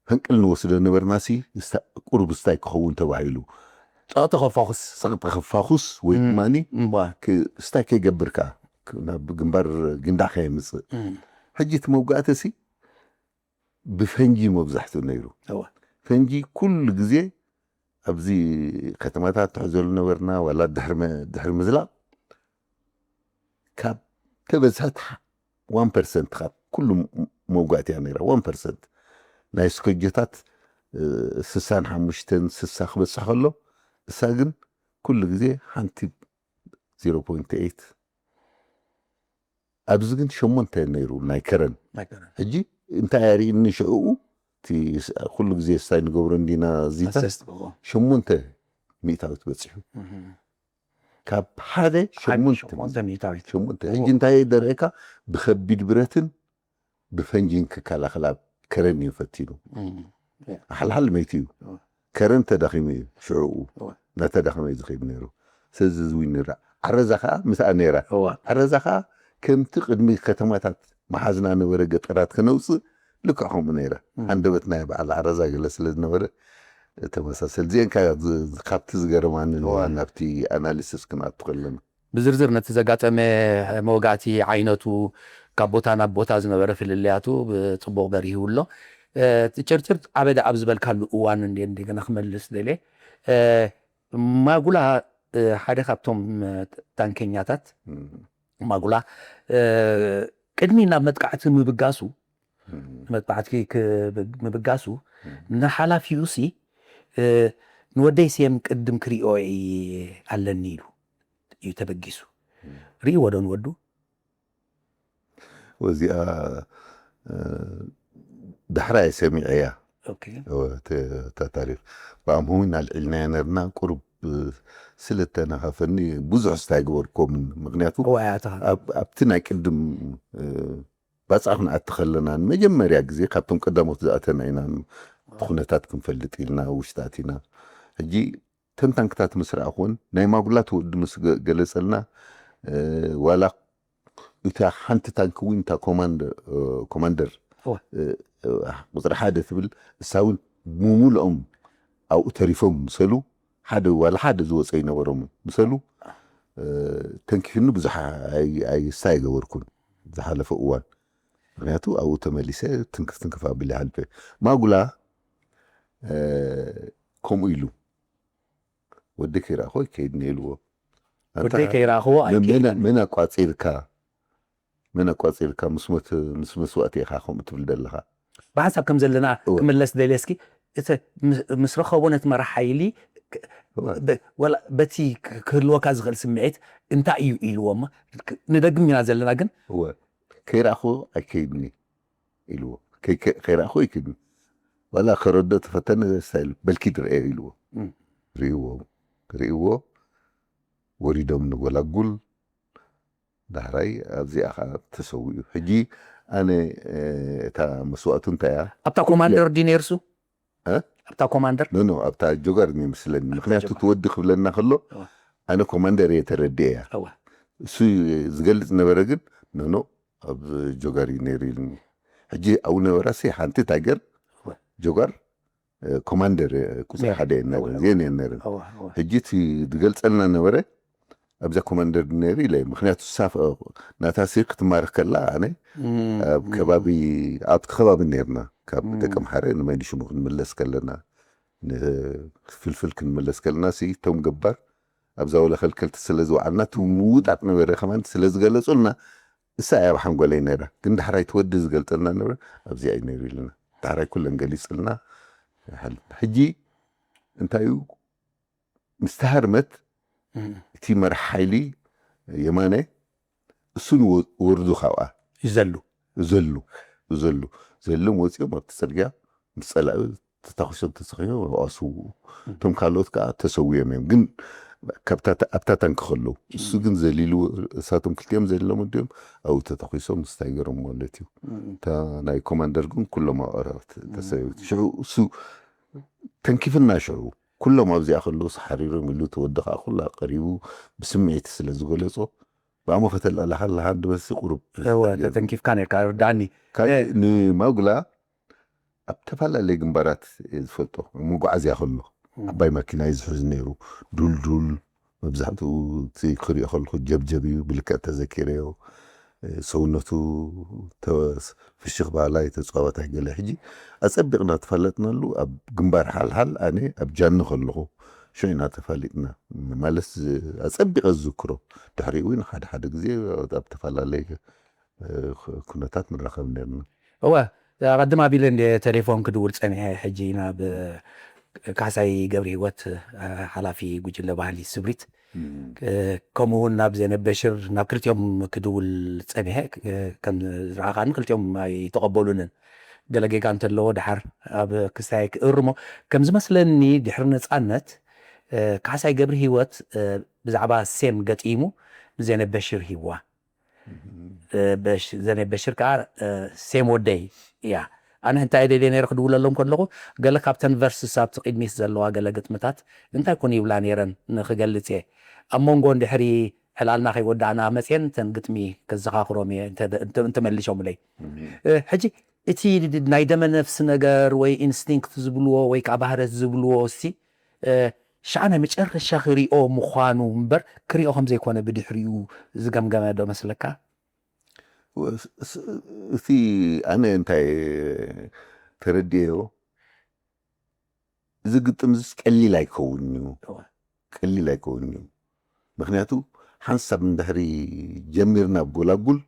ፈንቅል ንወስዶ ነበርናሲ እስታ- ቁሩብ ስታይ ክኸውን ተባሂሉ ጸቕጢ ከፋኹስ ጸቕጢ ክፋኹስ ወይ እም። ድማኒ እምባ ክ- ስታይ ከይገብር ከኣ ክ- ናብ ግንባር ግንዳዕ ከየምጽእ እም። ሕጂ እቲ መውጋእተሲ ብፈንጂ መብዛሕትኡ ነይሩ። እወ። ፈንጂ ኩሉ ግዜ ኣብዚ ከተማታት ትሕዘሉ ነበርና ዋላ ድሕሪ መ- ድሕሪ ምዝላቕ ካብ ተበዝሐት ዋን ፐርሰንት ካብ ኩሉ ም- መውጋእቲ እያ ነይራ። ዋን ፐርሰንት ናይ ስኮጆታት እ፣ ስሳን ሓሙሽተን ስሳ ክበፅሕ ከሎ እሳ ግን ኩሉ ግዜ ሓንቲ ዜሮ ፖይንት ኤይት ኣብዚ ግን ሸሞንተ ነይሩ ናይ ከረን ናይ ከረን ሕጂ እንታይ ኣርእኒ ሽዕኡ እቲ ስ- ኩሉ ግዜ ስታይ ንገብሮ እንዲና እዚታ ኣሰስ ትገብሮ ሸሞንተ ሚእታዊት በፂሑ እም። ካብ ሓደ ሸሞንተ ሸሞንተ ሚእታዊት ሸሞንተ ሕጂ እንታይ ደረእካ ብከቢድ ብረትን ብፈንጂን ክከላኸል ኣብ ከረን እዩ ፈቲኑ እም። ሓልሓል መይቱ እዩ እወ። ከረን ተዳኺሙ እዩ ሽዕኡ እወ። እናተዳኸመ እዩ ዝኸይድ ነይሩ ስለዚ ዝዊን ንራ ዓረዛ ከዓ ምስኣ ነይራ እወ። ዓረዛ ከዓ ከምቲ ቅድሚ ከተማታት መሓዝና ነበረ ገጠራት ከነውፅእ ልክዕ ከምኡ ነይራ እም። ሃንደበት ናይ በዓል ዓረዛ ገለ ስለ ዝነበረ ተመሳሰል እዚአን ከ- ዝ- ካብቲ ዝገረማኒ እወ። ናብቲ ኣናሊሲስ ክንኣቱ ከለና ብዝርዝር ነቲ ዘጋጠመ መወጋእቲ ዓይነቱ ካብ ቦታ ናብ ቦታ ዝነበረ ፍልልያቱ ብፅቡቕ በሪሁ ኣሎ እ፣ ጭርጭር ዓበደ ኣብ ዝበልካሉ እዋን እንደ እንደገና ክመልስ ደልየ እ፣ ማጉላ እ፣ ሓደ ካብቶም እ፣ ታንከኛታት እም። ማጉላ እ፣ ቅድሚ ናብ መጥቃዕቲ ምብጋሱ፣ መጥቃዕቲ ምብጋሱ፣ ንሓላፊኡ ሲ ንወደይ ሴም ቅድም ክሪኦ ኣለኒ ኢሉ እዩ ተበጊሱ። ርእይዎ ዶ ንወዱ? ወዚኣ ዳሕራይ ሰሚዐያ። እታ ታሪክ ብኣምሆዊን ኣልዒልናያ ነርና። ቁሩብ ስለተናኸፈኒ ብዙሕ ስታይ ገበርኮምን። ምክንያቱ ኣብቲ ናይ ቅድም ባፅኣ ክንኣቲ ከለና ንመጀመርያ ግዜ ካብቶም ቀዳሞት ዝኣተና ኢና። እቲ ኩነታት ክንፈልጥ ኢልና ውሽጣት ኢና። ሕጂ ተንታንክታት ምስ ረኣኹን ናይ ማጉላት ወዲ ምስ ገለጸልና ዋላ እታ ሓንቲ ታንክ እውን እታ ኮማንደር ቁፅሪ ሓደ ትብል እሳ እውን ሙሙልኦም ኣብኡ ተሪፎም ምሰሉ ሓደ ዋላ ሓደ ዝወፀ ይነበሮም ምሰሉ ተንኪፍኒ ብዙሕ ኣይስታ ኣይገበርኩን ዝሓለፈ እዋን። ምክንያቱ ኣብኡ ተመሊሰ ትንክፍ ትንክፍ ኣቢለ ይሓልፈ። ማጉላ ከምኡ ኢሉ ወዲ ከይረኣኹ ኣይከይድን ኢልዎ። ወደይ ከይረኣኽዎ ኣይከይድን። መን ኣቋፂርካ መን ኣቋፂርካ ምስ መስዋእቲ ኢኻ ከምኡ ትብል ዘለኻ? ብሓንሳብ ከም ዘለና ክምለስ ደልየ እስኪ እቲ ምስ ረኸቦ ነቲ መራሕ ሓይሊ በቲ ክህልወካ ዝኽእል ስምዒት እንታይ እዩ ኢልዎ? እሞ ንደግም ኢና ዘለና ግን ከይረኣኹ ኣይከይድኒ ኢልዎ። ከይረኣኹ ኣይከይድኒ ዋላ ከረዶ ተፈተነ ስታይል በልኪ ድረኤ ኢልዎ። ርእዎ ርእዎ ወሪዶም ንጎላጉል ዳሕራይ ኣብዚኣ ከዓ ተሰዊኡ። ሕጂ ኣነ እታ መስዋእቱ እንታይ እያ? ኣብታ ኮማንደር ድዩ ነርሱ? ኣብታ ኮማንደር ኖኖ ኣብታ ጆጋር ይመስለኒ። ምክንያቱ ትወዲ ክብለና ከሎ ኣነ ኮማንደር እየ ተረድኤ እያ። እሱ ዝገልፅ ነበረ ግን ኖኖ ኣብ ጆጋር እዩ ነይሩ ኢልኒ። ሕጂ ኣብኡ ነበራ ሲ ሓንቲ ታገር ጆጋር ኮማንደር ቁፅሪ ሓደ እየ ነረ ዜን እየ ነረ። ሕጂ እቲ ዝገልፀልና ነበረ ኣብዛ ኮማንደር ነይሩ ኢለ። ምክንያቱ ሳፍ ናታ ሲ ክትማርክ ከላ ኣነ ኣብ ከባቢ ኣብቲ ከባቢ ነርና ካብ ደቂ ምሓረ ንመን ሽሙ ክንምለስ ከለና ፍልፍል ክንምለስ ከለና ሲ እቶም ገባር ኣብዛ ወለ ከልከልቲ ስለ ዝወዓልና እቲ ምውጣጥ ነበረ ከማን ስለ ዝገለፁልና እሳ እያ ኣብ ሓንጎለይ ነይራ። ግን ዳሕራይ ትወዲ ዝገልፀልና ነበረ ኣብዚኣ እዩ ነይሩ ኢልና ዳሕራይ ኩለን ገሊፅልና። ሕጂ እንታይ እዩ ምስ ተሃርመት እቲ መራሕ ሓይሊ የማነ እሱን ወርዱ ካብኣ ይዘሉ ዘሉ ዘሉ ዘሎም ወፂኦም ኣብቲ ፅርግያ ምስ ፀላኢ ተታኺሶም ተሰኺፎም ኣብኣ ስውኡ። እቶም ካልኦት ከዓ ተሰዊኦም እዮም። ግን ኣብታ ታንኪ ከለዉ እሱ ግን ዘሊሉ እሳቶም ክልቲኦም ዘሊሎም ወዲኦም ኣብኡ ተተኺሶም ምስታይ ገሮም ማለት እዩ። እታ ናይ ኮማንደር ግን ኩሎም ኣብ ኣረባት ተሰዊት ሽዑ እሱ ተንኪፍና ሽዑ ኩሎም ኣብዚኣ ከለዉ ሓሪሮም ኢሉ ተወዲ ከዓ ኩላ ቀሪቡ ብስምዒት ስለ ዝገለፆ ብኣሞ ከተልዕላ ከለካ ድበሲ ቁሩብ ተተንኪፍካ ነርካ ርዳኒ ንማጉላ ኣብ ተፈላለየ ግንባራት ዝፈልጦ መጓዓዝያ ከሎ ዓባይ ማኪና እዩ ዝሕዝ ነይሩ። ዱልዱል መብዛሕትኡ ክሪኦ ከለኩ ጀብጀብ እዩ ብልክዕ ተዘኪረዮ። ሰውነቱ ፍሽኽ ባህላይ ተፃዋታይ ገለ ሕጂ ኣፀቢቕና ተፋለጥናሉ ኣብ ግንባር ሓልሓል ኣነ ኣብ ጃኒ ከለኹ ሽዑ ኢና ተፋሊጥና ማለት ኣፀቢቐ ዝዝክሮ። ድሕሪኡ እውን ሓደ ሓደ ግዜ ኣብ ተፈላለየ ኩነታት ንራኸብ ነርና። እወ ኣቐድም ኣቢለ እንደ ቴሌፎን ክድውል ጸኒሐ ሕጂ ናብ ካሕሳይ ገብረ ህይወት ሓላፊ ጉጅለ ባህሊ ስብሪት ከምኡ እውን ናብ ዜነብ በሽር ናብ ክልቲኦም ክድውል ጸኒሐ ከም ዝረኣኻኒ ክልቲኦም ኣይተቐበሉንን ገለ ጌጋ እንተለዎ ድሓር ኣብ ክስታይ ክእርሞ ከም ዝመስለኒ ድሕሪ ነጻነት ካሕሳይ ገብረ ህይወት ብዛዕባ ሴም ገጢሙ ንዜነብ በሽር ሂብዋ ዘኔ በሽር ከዓ ሴም ወደይ እያ ኣነ እንታይ ደልየ ነይረ ክድውለሎም ከለኹ ገለ ካብተን ቨርስስ ኣብቲ ቅድሚት ዘለዋ ገለ ግጥምታት እንታይ ኮን ይብላ ነይረን ንክገልፅ እየ ኣብ መንጎ እንድሕሪ ዕላልና ከይወዳእና መፅየን እተን ግጥሚ ከዘኻኽሮም እየ እንተመልሾምለይ ሕጂ እቲ ናይ ደመ ነፍሲ ነገር ወይ ኢንስቲንክት ዝብልዎ ወይ ከዓ ባህረት ዝብልዎ እስቲ ሻዕ ናይ መጨረሻ ክሪኦ ምዃኑ እምበር ክሪኦ ከም ዘይኮነ ብድሕሪኡ ዝገምገመ ዶ መስለካ? እቲ ኣነ እንታይ ተረድኤዮ እዚ ግጥም ዝስ ቀሊል ኣይከውን እዩ ቀሊል ኣይከውን እዩ ምክንያቱ ሓንሳብ እንድሕሪ ጀሚርና ብ ጎላጉል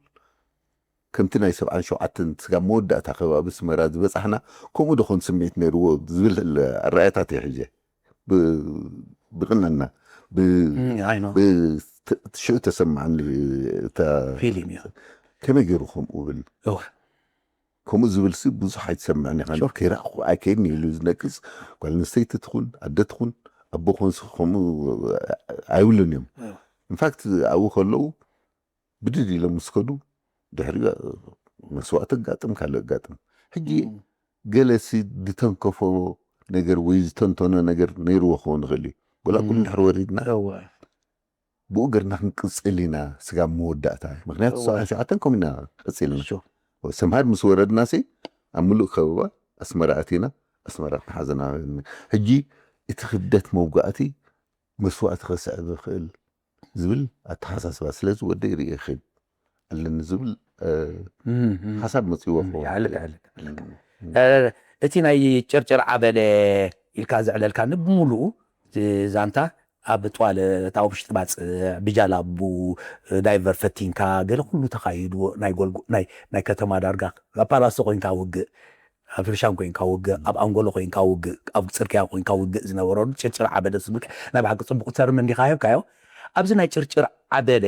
ከምቲ ናይ ሰብዓን ሸውዓተን ስጋብ መወዳእታ ከባቢ ኣስመራ ዝበጻሕና ከምኡ ዶ ኾን ስምዒት ነይርዎ ዝብል ኣረኣእያታት እየ ሒዘ። ብ- ብቕንዕና ብ- እም፣ ኣይ ኖ ብ- ት- ሽዑ ተሰማዓኒ እታ ፊሊም እዩ። ከመይ ገይሩ ከምኡ ብል እወ። ከምኡ ዝብል ሲ ብዙሕ ኣይትሰምዕን ኢኻ። ሹር። ከይረኣኹ ኣይከይድን ኢሉ ዝነቅጽ ጓል ኣንስተይቲ ትኹን ኣደ ትኹን ኣቦ ኮንስ ከምኡ ኣይብሉን እዮም። እወ። ኢንፋክት ኣብኡ ከለዉ ብድድ ኢሎም ምስ ከዱ ድሕሪ መስዋእቲ ኣጋጥም ካልእ ኣጋጥም። ሕጂ እም። ገለሲ ዝተንከፎ ነገር ወይ ዝተንተኖ ነገር ነይርዎ ክኸውን ይኽእል እዩ። ወላ ኩሉ እም። ድሕሪ ወሪድና እወ። ብኡ ገርና ክንቅጽል ኢና ስጋብ መወዳእታ። ምክንያቱ እወ። ሰብዓን ሸውዓተን ከምኡ ኢና ቀጺልና። ሹር። ሰምሃር ምስ ወረድና ሲ ኣብ ምሉእ ከበባ ኣስመራ ኣቲና ኣስመራ ተሓዘና። ሕጂ እቲ ክብደት መውጋእቲ መስዋእቲ ከስዕብ ይኽእል ዝብል ኣተሓሳስባ ስለዚ ወደ ይርኢ ይኽእል ኣለኒ ዝብል እ፣ እም፣ እም። ሓሳብ መጽእዎ ክኸውን ይሓልፍ ይኽእል። ይሓልፍ። እ፣ እቲ ናይ ጭርጭር ዓበለ ኢልካ ዘዕለልካኒ ብምሉኡ እቲ ዛንታ ኣብ ጧለት ኣብ ውሽጢ ባጽዕ ብጃላቡ ዳይቨር ፈቲንካ ገለ ኩሉ ተኻይድዎ ናይ ጎልጎ ናይ ናይ ከተማ ዳርጋ ኣብ ፓላሶ ኮይንካ ውግእ ኣብ ፊርሻን ኮይንካ ውግእ ኣብ ኣንጎሎ ኮይንካ ውግእ ኣብ ጽርግያ ኮይንካ ውግእ ዝነበረሉ ጭርጭር ዓበለ ዝብል ናይ ብሓቂ ጽቡቕ ተርም እንዲኻ ሂብካዮ። ኣብዚ ናይ ጭርጭር ዓበለ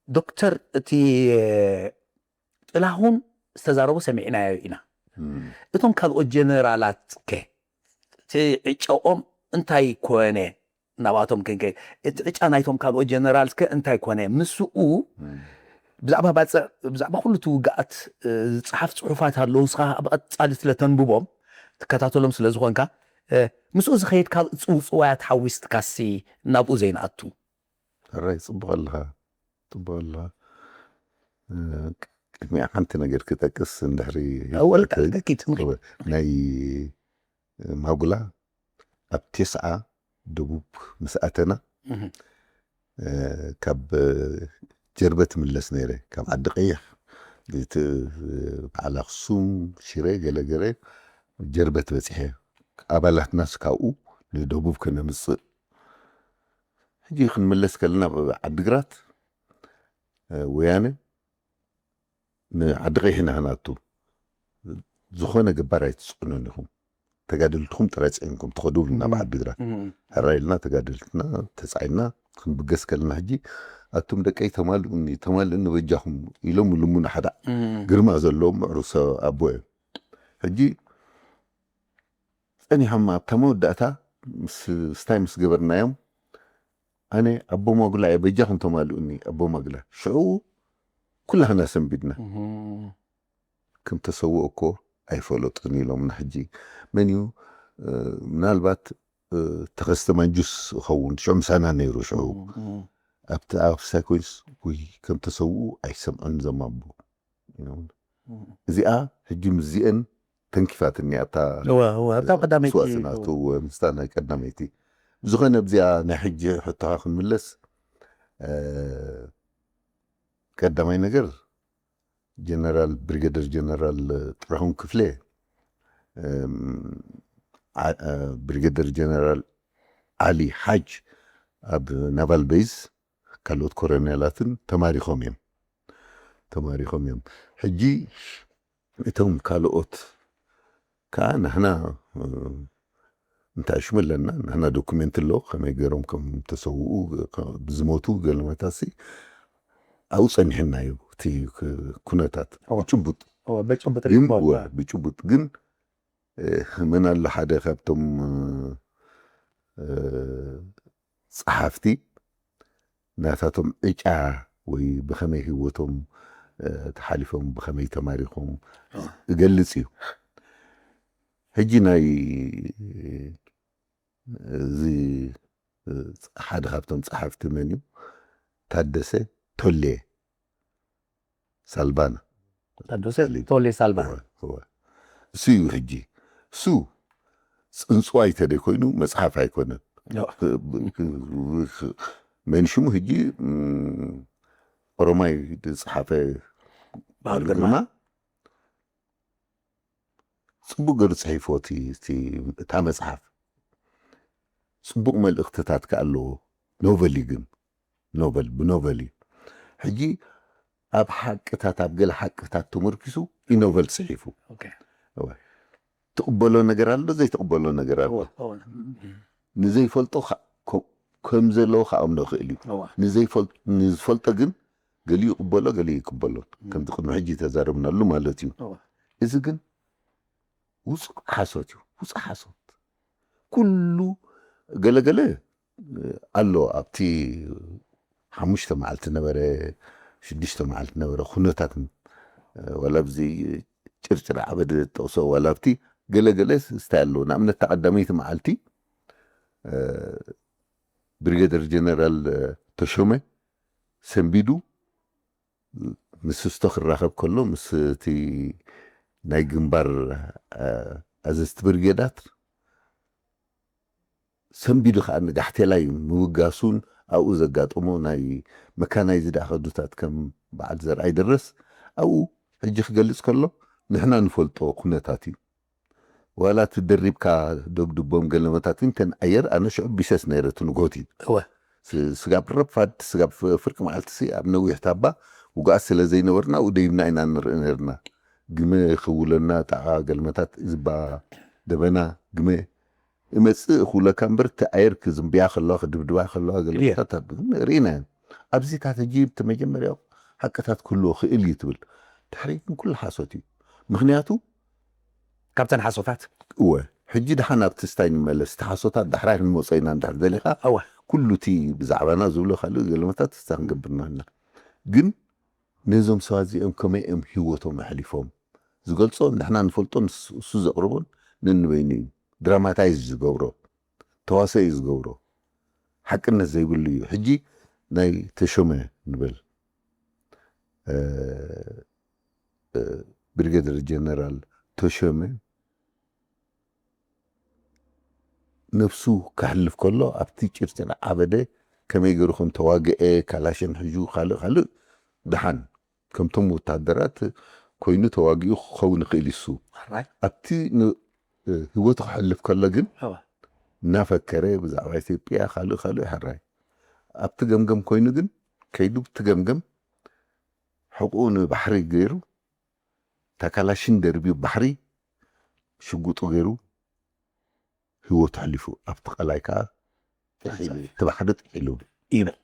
ዶክተር እቲ ጥላሁን ዝተዛረቦ ሰሚዕናዮ ኢና። እም። እቶም ካልኦት ጀነራላት ከ እቲ ዕጫኦም እንታይ ኮነ? ናብኣቶም ክንከ እቲ ዕጫ ናይቶም ካልኦት ጀነራል ከ እንታይ ኮነ? ምስኡ እም። ብዛዕባ ባፅዕ ብዛዕባ ኩሉ እቲ ውግኣት እ፣ ዝፀሓፍ ፅሑፋት ኣለዉ። ንስኻ ብቐፃሊ ስለ ተንብቦም ትከታተሎም ስለ ዝኾንካ እ፣ ምስኡ ዝኸይድ ካልእ ፅውፅዋያት ሓዊስትካሲ ናብኡ ዘይንኣቱ ሕራይ ጽቡቕ ኣለኻ ጽቡቕ ኣለኻ። እ፣ ቅድሚኣ ሓንቲ ነገር ክጠቅስ እንድሕሪ ወልካ ትፈቅድ፣ ተኪት እወ፣ ናይ ማጉላ ኣብ ቴስዓ ደቡብ ምስ ኣተና እ፣ ካብ ጀርበት ምለስ ነይረ ካብ ዓዲ ቀይሕ እቲ በዓል ኣክሱም ሽረ ገለገለ ጀርበት በፂሐ ኣባላትናስ ካብኡ ንደቡብ ከነምፅእ ሕጂ ክንምለስ ከለና ኣብ ዓዲግራት እ፣ ወያነ ንዓዲ ቀይሕ ኢና ክንኣቱ ዝኾነ ገባር ኣይትፅዕኑን ኢኹም ተጋደልትኹም ጥራይ ፅዒንኩም ትኸዱ ብልና ኣብ ዓዲግራት ሕራ ኢልና ተጋደልትና ተፃዒና ክንብገስ ከለና ሕጂ ኣቱም ደቀይ ተማልኡኒ ተማልእኒ በጃኹም ኢሎም ልሙና ሓደ ግርማ ዘለዎም ምዕሩግ ሰብ ኣቦ እዮም ሕጂ ጸኒሖም ኣብታ መወዳእታ ምስ ስታይ ምስ ገበርናዮም ኣነ ኣቦ ማጉላ እየ በጃኹም ተማልኡኒ ኣቦ ማጉላ ሽዑ ኩላህና ሰንቢድና ከም ተሰውኦ እኮ ኣይፈለጡን ኢሎምና ሕጂ መን እዩ ምናልባት ተኸስተ ማንጁስ እኸውን ሽዑ ምሳና ነይሩ ሽዑ ኣብቲ ኣፍሳይ ኮይንስ ወይ ከም ተሰውኡ ኣይሰምዑን ዘማቦ እዚኣ ሕጂ ምስዚአን ተንኪፋትኒ ኣብታ እወ እወ ኣብታ ቀዳመይቲ ስዋስናቱ ምስታ ናይ ቀዳመይቲ ብዝኾነ ኣብዚኣ ናይ ሕጂ ሕቶኻ ክንምለስ ቀዳማይ ነገር ጀነራል ብሪገደር ጀነራል ጥራሁን ክፍሌ ብሪገደር ጀነራል ዓሊ ሓጅ ኣብ ናቫል ቤዝ ካልኦት ኮረኔላትን ተማሪኾም እዮም ተማሪኾም እዮም ሕጂ እቶም ካልኦት ከዓ ንሕና እንታይ ሽሙ ኣለና ንሕና ዶኩሜንት ኣሎ ከመይ ገይሮም ከም ተሰውኡ ብዝሞቱ ገለመታሲ ኣብኡ ጸኒሕና እዩ እቲ ኩነታት ብጭቡጥ ብጭቡጥ ግን ብጭቡጥ ግን መን ኣሎ ሓደ ካብቶም ጸሓፍቲ ናታቶም ዕጫ ወይ ብኸመይ ህይወቶም ተሓሊፎም ብኸመይ ተማሪኾም እገልጽ እዩ ሕጂ ናይ እዚ ሓደ ካብቶም ጸሓፍቲ መን እዩ ታደሰ ቶሌ ሳልባና ታደሰ ቶሌ ሳልባ እሱ እዩ ሕጂ እሱ ጽንጽዋይ ተደይ ኮይኑ መጽሓፍ ኣይኮነን መንሽሙ ሕጂ ኦሮማይ ዝጸሓፈ ባህል ግርማ ጽቡቅ ገሩ ጽሒፎ እታ መጽሓፍ ጽቡቅ መልእክትታት ከ ኣለዎ ኖቨል ግን ኖቨል ብኖቨል እዩ ሕጂ ኣብ ሓቅታት፣ ኣብ ገለ ሓቅታት ተመርኪሱ ኢኖቨል ጽሒፉ። ኦኬ። እወ። ትቕበሎ ነገር ኣሎ፣ ዘይትቕበሎ ነገር ኣሎ። እወ፣ እወ። ንዘይፈልጦ ከ- ኮ- ከም ዘለዎ ከኣምኖ ይኽእል እዩ። እወ። ንዘይፈል- ንዝፈልጦ ግን ገሊኡ ይቕበሎ፣ ገሊኡ ይቅበሎ። ከምቲ ቅድሚ ሕጂ ተዛረብናሉ ማለት እዩ። እወ። እዚ ግን ውጹእ ሓሶት እዩ። ውጹእ ሓሶት። ኩሉ ገለገለ ኣሎ። ኣብቲ ሓሙሽተ መዓልቲ ነበረ፣ ሽዱሽተ መዓልቲ ነበረ፣ ኩነታት፣ ዋላ ኣብዚ ጭርጭር ዓበደ ጠቕሶ፣ ዋላ ኣብቲ ገለገለ ስታይ ኣለዎ። ንኣብነት፣ እታ ቀዳመይቲ መዓልቲ፣ እ፣ ብሪጌደር ጀነራል፣ እ፣ ተሾመ ሰንቢዱ ምስ ስቶ ክራኸብ ከሎ፣ ምስ እቲ ናይ ግንባር፣ እ፣ ኣዘዝቲ ብርጌዳት ሰንቢዱ ከዓ ንጋሕቴላይ ምውጋሱን ኣብኡ ዘጋጠሞ ናይ መካናይዝድ ኣኸዱታት ከም በዓል ዘርኣይ ደረስ ኣብኡ ሕጂ ክገልጽ ከሎ ንሕና ንፈልጦ ኩነታት እዩ። ዋላ እቲ ደሪብካ ደብድቦም ገለመታት እንተን ኣየር ኣነ ሽዑ ቢሰስ ነይረ እቲ ንግሆት እዩ። እወ። ስ- ስጋብ ረፋድ ስጋብ ፍ- ፍርቂ መዓልቲ ሲ ኣብ ነዊሕ ታባ ውጉኣት ስለ ዘይነበርና ኣብኡ ደይብና ኢና ንርኢ ነርና። ግመ ይኽውለና ጣቓ ገለመታት ዝባ ደበና ግመ እመጽእ እኽውለካ እምበር እቲ ኣየር ክዝንብያ ከለዋ ክድብድባ ከለዋ ገለመታት ኣብ- ርኢና ኢና። ኣብዚታት ሕጂ እቲ መጀመርያው ሓቅታት ክህልዎ ክእል እዩ ትብል። ድሕሪ ግን ኩሉ ሓሶት እዩ። ምክንያቱ ካብተን ሓሶታት እወ ሕጂ ደሓን ኣብቲ ስታይ ንመለስ። እቲ ሓሶታት ዳሕራይ ክንመጾ ኢና እንድሕር ደሊኻ። እወ ኩሉ እቲ ብዛዕባና ዝብሎ ካልእ ገለመታት ስታ ክንገብር ንኽእልና። ግን ነዞም ሰባት እዚኦም ከመይ እዮም ህይወቶም ኣሕሊፎም ዝገልጾ ንሕና ንፈልጦ። ንስ- እሱ ዘቕርቦን ነንበይኑ እዩ ድራማታይዝ ዝገብሮ፣ ተዋሰኦ እዩ ዝገብሮ። ሓቅነት ዘይብሉ እዩ። ሕጂ ናይ ተሾመ ንበል፣ እ፣ እ፣ ብሪጌደር ጀነራል ተሾመ ነብሱ ከሕልፍ ከሎ ኣብቲ ጭርጭር ዓበደ ከመይ ገይሩ ከም ተዋግአ፣ ካላሽን ሒዙ፣ ካልእ ካልእ ደሓን ከምቶም ወታደራት ኮይኑ ተዋጊኡ ክኸውን ይኽእል እዩ። እሱ ሕራይ ኣብቲ ን- ህይወቱ ክሕልፍ ከሎ ግን እወ እናፈከረ ብዛዕባ ኢትዮጵያ ካልእ ካልእ ሕራይ ኣብቲ ገምገም ኮይኑ ግን ከይዱ ብቲ ገምገም ሕቁኡ ንባሕሪ ገይሩ፣ ተካላሽን ደርቢዩ ባሕሪ ሽጉጡ ገይሩ ህይወቱ ኣሕሊፉ። ኣብቲ ቀላይ ከዓ ጥሒሉ፣ እቲ ባሕሪ ጥሒሉ። ይብል።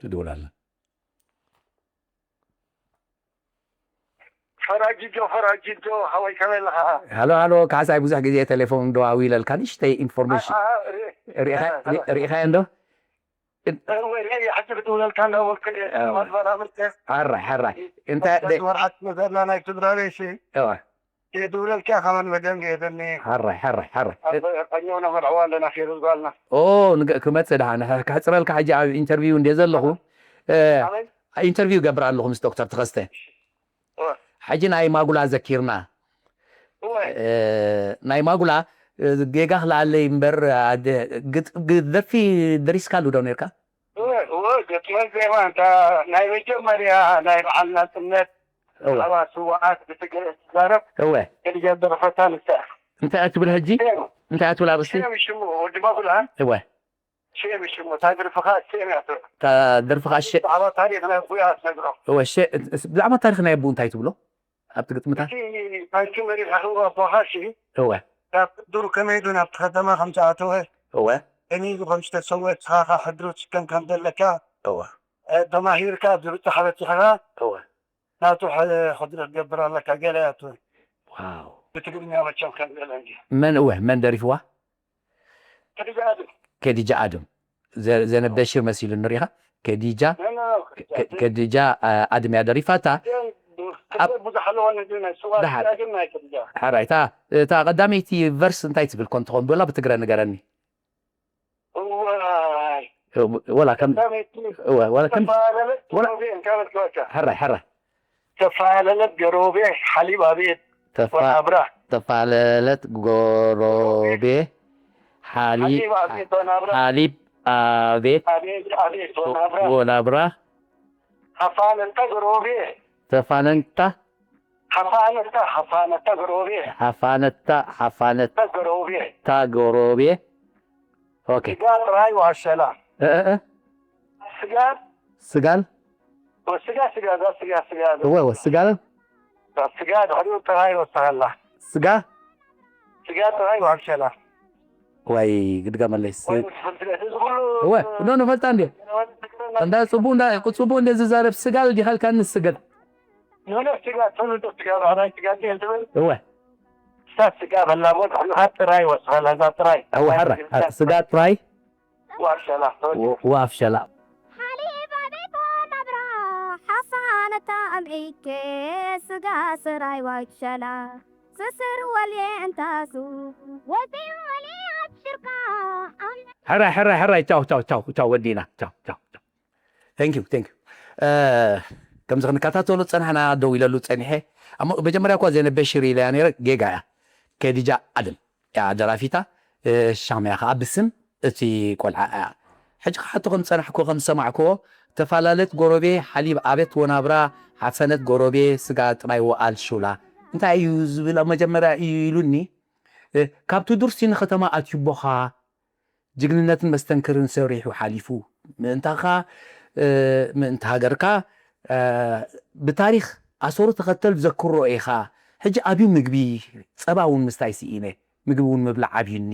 ትድውል ኣላ። ፈራጅጆ ፈራጅጆ ሓወይ ከመይ ኣለኻ? ሃሎ ሃሎ፣ ካሕሳይ፣ ብዙሕ ግዜ ቴሌፎን ደዋዊለልካ፣ ንእሽተይ ኢንፎርሜሽን አ- አ- ሪ- ሪኢኻ- ሪ- ሪኢኻዮ እንዶ? እወ፣ ሪኤ፣ ሕጂ ክድውለልካ እንዳበልኩ እየ። እወ። መድበራ ምርተ ሓራይ ሓራይ። እንታይ ደ- ወርዓት መዘላ ናይ ስድራ ቤት ሲ እወ የድውለልካ ከማን መደንገ የደኒ ሓራይ ሓራይ ሓራይ። ኣብ ቀኛው ነመርዕዋ ኣለና ፌሩዝ ጓልና። ኦ ንገ- ክመጽእ ደሓን፣ ከሕጽረልካ ሕጂ ኣብ ኢንተርቪው እንደ ዘለኹ፣ እ፣ ኣበይ? ኢንተርቪው ገብር ኣለኹ ምስ ዶክተር ተኸስተ። እወ። ሕጂ ናይ ማጉላ ዘኪርና። እወ። እ፣ ናይ ማጉላ፣ እ፣ ጌጋ ክልኣለይ እምበር፣ ኣደ- ግጥ- ግ- ደርፊ ደሪስካሉ ዶ ነርካ? እወ፣ እወ፣ ገጥመ ዜማ እንታ ናይ መጀመርያ ናይ በዓል ናጽነት እወ ብዛዕባ ስዋኣት ብትግርኛ ትዛረብ እወ። ከድገ ደረፈታ ንሳ። እንታይ እያ ትብል ሕጂ? እንታይ እያ ትብል ኣርእስቲ? ሽም ሽሙ ወዲ ማጉላ እወ። ሽም ሽሙ እንታይ ደርፍኻ ሽም ያቶ እታ ደርፍኻ ሸ- ብዛዕባ ታሪኽ ናይ ኣቦያ ትነግሮ። እወ። ሸ- ብዛዕባ ታሪኽ ናይ ኣቦኡ እንታይ ትብሎ? ኣብቲ ግጥምታት? እቲ ታንኪ መሪሕ ኣኽብሮ ኣቦኻ ሲ እወ። ካብ ዱር ከመይ ኢሉ ናብቲ ከተማ ከም ዝኣተወ እወ። ከመይ ኢሉ ከም ዝተሰወ እስኻ ኸዓ ሕድሩ ትስከም ከም ዘለካ እወ። እ፣ ተማሂርካ ብብዝሓ በጺሕኻ እወ። ናቱ ሐ- ሕድሪ ክትገብር ኣለካ ገለ ያቱ ዋው። ብትግርኛ መቸም ከም ገለ እንጂ መን እወ መን ደሪፍዋ? ከዲጃ ኣድም ከዲጃ ኣድም። ዘ- ዘነብ በሽር መሲሉ ንሪኢኻ? ከዲጃ ነና ከ- ከዲጃ ኣ- ኣድም እያ ደሪፋታ። ኣብ- ብዙሕ ኣለዎ ነዚ ናይ ስዋ ደሓር። ግን ናይ ከዲጃ ሓራይ እታ እታ ቀዳመይቲ ቨርስ እንታይ ትብል ኮን ትኾን ብላ ብትግረ ንገረኒ። እዋይ ወላ ከም ከመይቲ እወ፣ ወላ ከም ተፈላለት ወላ- ሮቤ እንካበት ክበካ ሕራይ ሕራይ ተፈላለለት ገሮቤ ሓሊብ ኣቤት ተፋ ወናብራ ተፋለለት ጎሮቤ ሓሊ ሓሊብ ኣቤት ወናብራ ሓሊብ ኣቤት ኣቤት ኣቤት ወናብራ ወናብራ ሓፋነታ ገሮቤ። ተፋነንታ። ሓፋነታ ሓፋነታ ገሮቤ። ሓፋነታ ሓፋነታ። ገሮቤ። ታ ገሮቤ። ኦኬ። ስጋ ጥራይ ዋሸላ። እ፣ እ፣ እ። ስጋ። ስጋል። ወ-፣ ስጋ፣ ስጋ፣ እዛ ስጋ፣ ስጋ፣ እዛ እወ፣ እወ፣ ስጋል። እዛ ስጋ ድሕሪኡ ጥራይ ወሰኸላ። ስጋ። ስጋ ጥራይ ዋሸላ። ወይ ግድገመለይ። ስ-፣ ወይ፣ እዚ ኩሉ እወ፣ ኖ፣ ንፈልጣ እንዴ? እንዳ ጽቡቅ፣ እንዳ ጽቡቅ እንደ ዝዛረብ ስጋል ዲኻ ኢልካኒ ስገል። ኖ፣ ኖ፣ ስጋ፣ ትውልዱ ስጋ፣ ባህራይ ስጋ፣ እንዴ፣ እንትብል። እወ። እሳ ስጋ በላ፣ ሞት፣ እዛ ጥራይ ወሰኸላ፣ እዛ ጥራይ። እወ፣ ሕራይ፣ ስጋ ጥራይ። ዋሸላ። ወ-፣ ዋፍሸላ። ሓሊብ ኣቤት ናብራ ሓሳነታ ኣምዒኬ ስጋ ስራይ ዋሸላ ስስር ወልየ እንታሱ ወፂ ወልየ ኣብሽርካ ኣም- ሕራይ፣ ሕራይ፣ ሕራይ። ቻው፣ ቻው፣ ቻው፣ ቻው፣ ወዲና። ቻው፣ ቻው፣ ቻው። Thank you፣ thank you። እ፣ ከምዚ ክንከታተሎ ጸናሕና፣ ደው ኢለሉ ጸኒሐ። ኣሞ መጀመርያ እኳ ዜነ በሽር ኢለያ ነይረ፣ ጌጋ እያ። ከዲጃ ኣደም እያ ደራፊታ፣ እ፣ ሻምያ ከኣ ብስም እቲ ቆልዓ እያ። ሕጂ ክሓቶ ከም ዝጸናሕኩ፣ ከም ዝሰማዕክዎ፣ ተፈላለት ጎረቤ ሓሊብ ኣቤት ወናብራ ሓፈነት ጎረቤ ስጋ ጥራይ ወኣል ሹላ እንታይ እዩ ዝብል ኣብ መጀመርያ እዩ ኢሉኒ። እ፣ ካብ ትዱርሲ ንኸተማ ኣትዩቦኻ፣ ጅግንነትን መስተንክርን ሰሪሑ ሓሊፉ። ምእንታኻ፣ እ፣ ምእንቲ ሃገርካ፣ እ፣ ብታሪኽ ኣሰሩ ተኸተል ዘክሮ ኢኻ። ሕጂ ኣብዩ ምግቢ፣ ጸባ እውን ምስታይ ስኢነ፣ ምግቢ እውን ምብላዕ ኣብዩኒ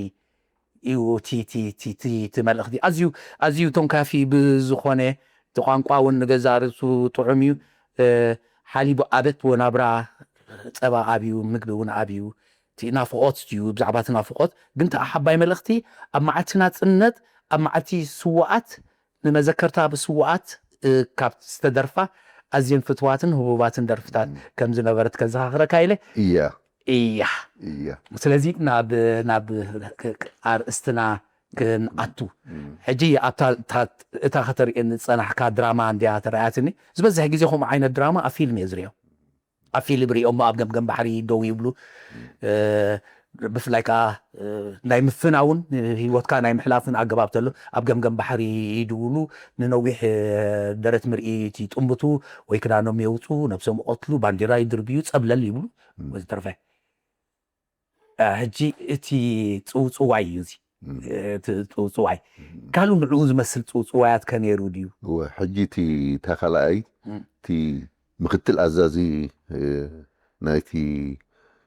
እዩ። እቲ፣ እቲ፣ እቲ፣ እቲ፣ እቲ መልእኽቲ ኣዝዩ፣ ኣዝዩ ተንካፊ ብዝኾነ፣ እቲ ቋንቋ እውን ንገዛ ርእሱ ጥዑም እዩ። እ፣ ሓሊቡ ኣበት ወናብራ፣ ጸባ ኣብዩ፣ ምግቢ እውን ኣብዩ። እቲ ናፍቖት እዩ፣ ብዛዕባ እቲ ናፍቖት ግን፣ እቲ ሓባይ መልእኽቲ ኣብ መዓልቲ ናጽነት፣ ኣብ መዓልቲ ስዉኣት፣ ንመዘከርታ ብስዉኣት፣ እ፣ ካብ ዝተደርፋ ኣዝየን ፍትዋትን ህቡባትን ደርፍታት ከም ዝነበረት ከዘኻኽረካ ኢለ። እያ። እያ። እያ። ስለዚ ናብ፣ ናብ ክ-፣ ክ-፣ ኣርእስትና ክንኣቱ። እም። ሕጂ ኣብታ፣ እታ፣ እታ ከተርእየኒ ዝጸናሕካ ድራማ እንድያ ተራእያትኒ። ዝበዝሕ ግዜ ከምኡ ዓይነት ድራማ ኣብ ፊልም እየ ዝርእዮ። ኣብ ፊልም ሪኦሞ ኣብ ገምገም ባሕሪ ደው ይብሉ። እ፣ ብፍላይ ከኣ፣ እ፣ ናይ ምፍናውን ህይወትካ ናይ ምሕላፍን ኣገባብ ተሎ ኣብ ገምገም ባሕሪ ይድውሉ፣ ንነዊሕ፣ እ፣ ደረት ምርኢት ይጥምቱ ወይ ክዳኖም የውጹ፣ ነብሶም ይቐትሉ፣ ባንዲራ ይድርብዩ፣ ጸብለል ይብሉ። እም። ወዘተርፈ። እ፣ ሕጂ እቲ ጽውጽዋይ እዩ እዚ። እም። እቲ ጽውጽዋይ። እም። ካልእ ንዕኡ ዝመስል ጽውጽዋያት ከ ነይሩ ድዩ? እወ፣ ሕጂ እቲ፣ እታ ካልኣይ፣ እም። እቲ ምክትል ኣዛዚ፣ እ፣ ናይቲ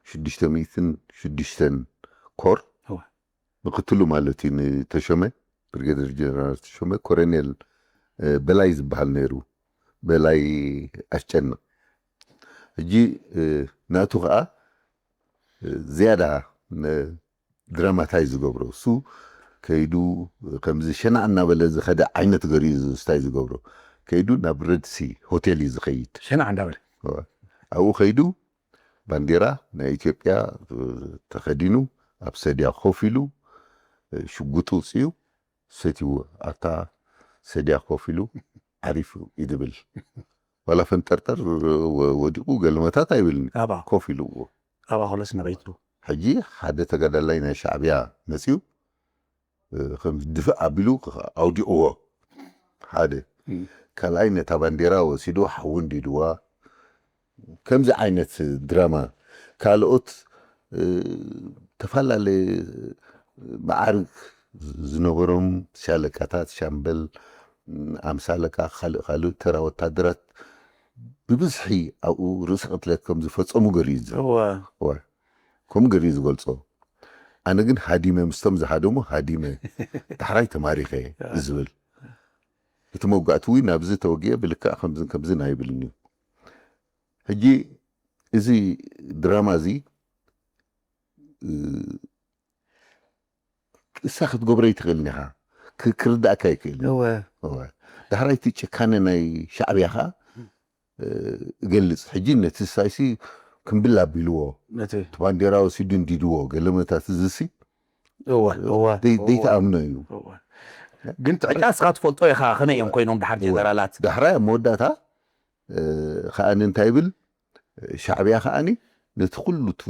ሽዱሽተ ሚእትን ሽዱሽተን ኮር፣ እወ። ምክትሉ ማለት እዩ ንተሾመ፣ ብርጌደር ጀነራል ተሾመ፣ ኮሎኔል፣ እ፣ በላይ ዝበሃል ነይሩ። በላይ ኣስጨንቕ። ሕጂ፣ እ፣ ናቱ ኸኣ፣ እ፣ ዝያዳ ን-፣ ድራማ እንታይ ዝገብሮ? እሱ ከይዱ ከምዚ ሸናዕ እናበለ ዝኸደ ዓይነት ገሪኡ ዝስታይ ዝገብሮ። ከይዱ ናብ ረድሲ ሆቴል እዩ ዝኸይድ። ሸናዕ እንዳበለ? እወ። ኣብኡ ከይዱ ባንዴራ ናይ ኢትዮጵያ፣ እ፣ ተኸዲኑ ኣብ ሰድያ ኮፍ ኢሉ፣ እ፣ ሽጉጡ ውፅዩ ሰትይዎ ኣብታ ሰድያ ኮፍ ኢሉ ዓሪፉ እዩ ዝብል። ዋላ ፈንጠርጠር ወ-፣ ወዲቑ ገለመታት ኣይብልን። ኣባ። ኮፍ ኢሉ እዎ። ኣባ ኮለስ ነቐይቱ። ሕጂ ሓደ ተጋዳላይ ናይ ሻዕብያ መጺኡ፣ እ፣ ከም ድፍእ ኣቢሉ ኣውዲቕዎ። ሓደ። እም። ካልኣይ ነታ ባንዴራ ወሲዱ ሓዊ እንዲድዋ። ከምዚ ዓይነት ድራማ። ካልኦት፣ እ፣ ተፈላለየ መዓርግ ዝነበሮም ሻለቃታት፣ ሻምበል፣ ኣምሳ ኣለቃ፣ ካልእ ካልእ ተራ ወታደራት ብብዝሒ ኣብኡ ርእሲ ቅትለት ከም ዝፈጸሙ ገሊኡ እዩ ዝዛረብ። እወ። እወ። ከምኡ ገሊኡ ዝገልጾ። ኣነ ግን ሃዲመ፣ ምስቶም ዝሃደሙ ሃዲመ፣ ዳሕራይ ተማሪኸ ዝብል። እቲ መውጋእቲ እውን ናብዚ ተወጊአ ብልክዕ ከምዝን ከምዝን ኣይብልን እዩ። ሕጂ እዚ ድራማ እዚ፣ እ፣ እሳ ክትገብሮ ኣይትኽእልን ኢኻ። ክ-፣ ክርዳእካ ኣይክእልን። እወ። እወ። ዳሕራይ እቲ ጭካነ ናይ ሻዕብያ ኸኣ፣ እ፣ እገልጽ። ሕጂ ነቲ ሳይሲ ክምብል ኣቢልዎ። ነቲ እቲ ባንዴራ ወሲዱ እንዲድዎ። ገለመታት እዚሲ እወ፣ እወ፣ ደይ-፣ እወ። ደይተኣምኖ እዩ። እወ። ግን ጥዕጫ እስኻ ትፈልጦ ኢኻ፣ ከመይ እዮም ኮይኖም ድሓር እወ። ጀነራላት? ዳሕራይ ኣብ መወዳእታ፣ እ፣ ከኣኒ እንታይ ይብል? ሻዕብያ ከኣኒ ነቲ ኩሉ እቲ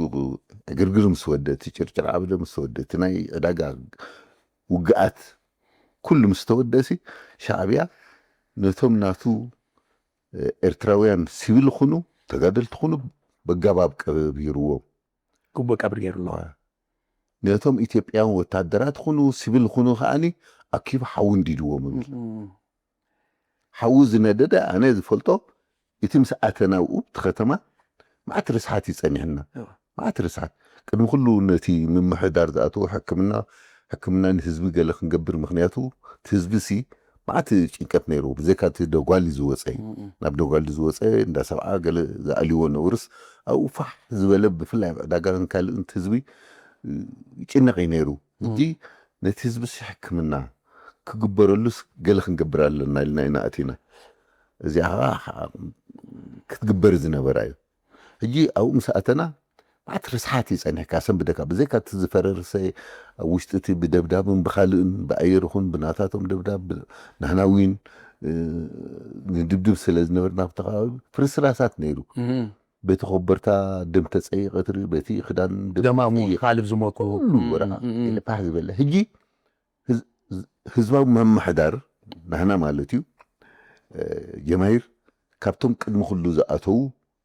ዕግርግር ምስ ወደ፣ እቲ ጭርጭር ዓብደ ምስ ወደ፣ እቲ ናይ ዕዳጋ ውግኣት ኩሉ ምስ ተወደሲ፣ ሻዕብያ ነቶም ናቱ ኤርትራውያን ሲቪል ኹኑ ተጋደልቲ ኹኑ በጋባብ ቀቢርዎም። ግቡእ ቀብሪ ገይሩ ኣሎ። ነቶም ኢትዮጵያውያን ወታደራት ኹኑ ሲቪል ኹኑ ከዓኒ ኣኪቡ ሓዊ እንዲድዎም። ሓዊ ዝነደደ ኣነ ዝፈልጦ እቲ ምስ ኣተና ኣብኡ እቲ ከተማ መዓት ርስሓት እዩ ጸኒሕና። መዓት ርስሓት ቅድሚ ኩሉ ነቲ ምምሕዳር ዝኣተዎ ሕክምና ሕክምና ንህዝቢ ገለ ክንገብር ምክንያቱ እቲ ህዝቢ ሲ መዓት ጭንቀት ነይሩ። ብዘይካ እቲ ደጓሊ ዝወፀ እዩ። ናብ ደጓሊ ዝወፀ እንዳ ሰብዓ ገለ ዝኣልዎ ነውርስ ኣብኡ ፋሕ ዝበለ ብፍላይ ኣብ ዕዳጋን ካልእን እቲ ህዝቢ ይጭነቕ እዩ ነይሩ። ሕጂ ነቲ ህዝቢ ሲ ሕክምና ክግበረሉስ ገለ ክንገብር ኣለና ኢልና ኢና ኣቲና። እዚኣ ከዓ ክትግበር ዝነበራ እዩ። ሕጂ ኣብኡ ምስ ኣተና መዓት ርስሓት እዩ ጸኒሕካ ሰንብደካ ብዘይካ እቲ ዝፈረርሰ ኣብ ውሽጢ እቲ ብደብዳብን ብኻልእን ብኣየር ይኹን ብናታቶም ደብዳብ ናህናዊን ንድብድብ ስለ ዝነበርና ኣብቲ ከባቢ ፍርስራሳት ነይሩ። በቲ ኮበርታ ደም ተጸይቐ ትርኢ በቲ ክዳን ደም ደማሙ ተጸይቐ ካልብ ዝሞቱ ኩሉ ወረኣ ኢለ ፋሕ ዝበለ ሕጂ ህዝ- ህዝባዊ ምምሕዳር ናህና ማለት እዩ። ጀማሂር ካብቶም ቅድሚ ኩሉ ዝኣተዉ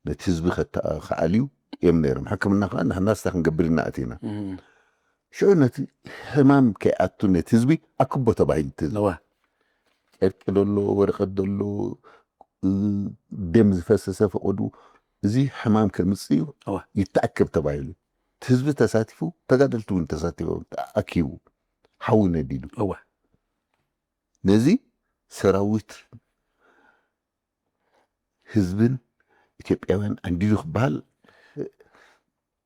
ነቲ ህዝቢ ከተ- ከዓልዩ እዮም ነይሮም። ሕክምና ከዓ ንሕና ስታ ክንገብር ኢና ኣቲና። ሽዑ ነቲ ሕማም ከይኣቱ ነቲ ህዝቢ ኣክቦ ተባሂሉ እቲ ህዝቢ እወ ጨርቂ ደሎ ወረቐት ደሎ ደም ዝፈሰሰ ፈቐዱ እዚ ሕማም ከምፅእ እዩ እወ ይተኣከብ ተባሂሉ እቲ ህዝቢ ተሳቲፉ ተጋደልቲ እውን ተሳቲፎም ተኣኪቡ ሓዊ ነዲዱ እወ ነዚ ሰራዊት ህዝብን ኢትዮጵያውያን ኣንዲዱ ክበሃል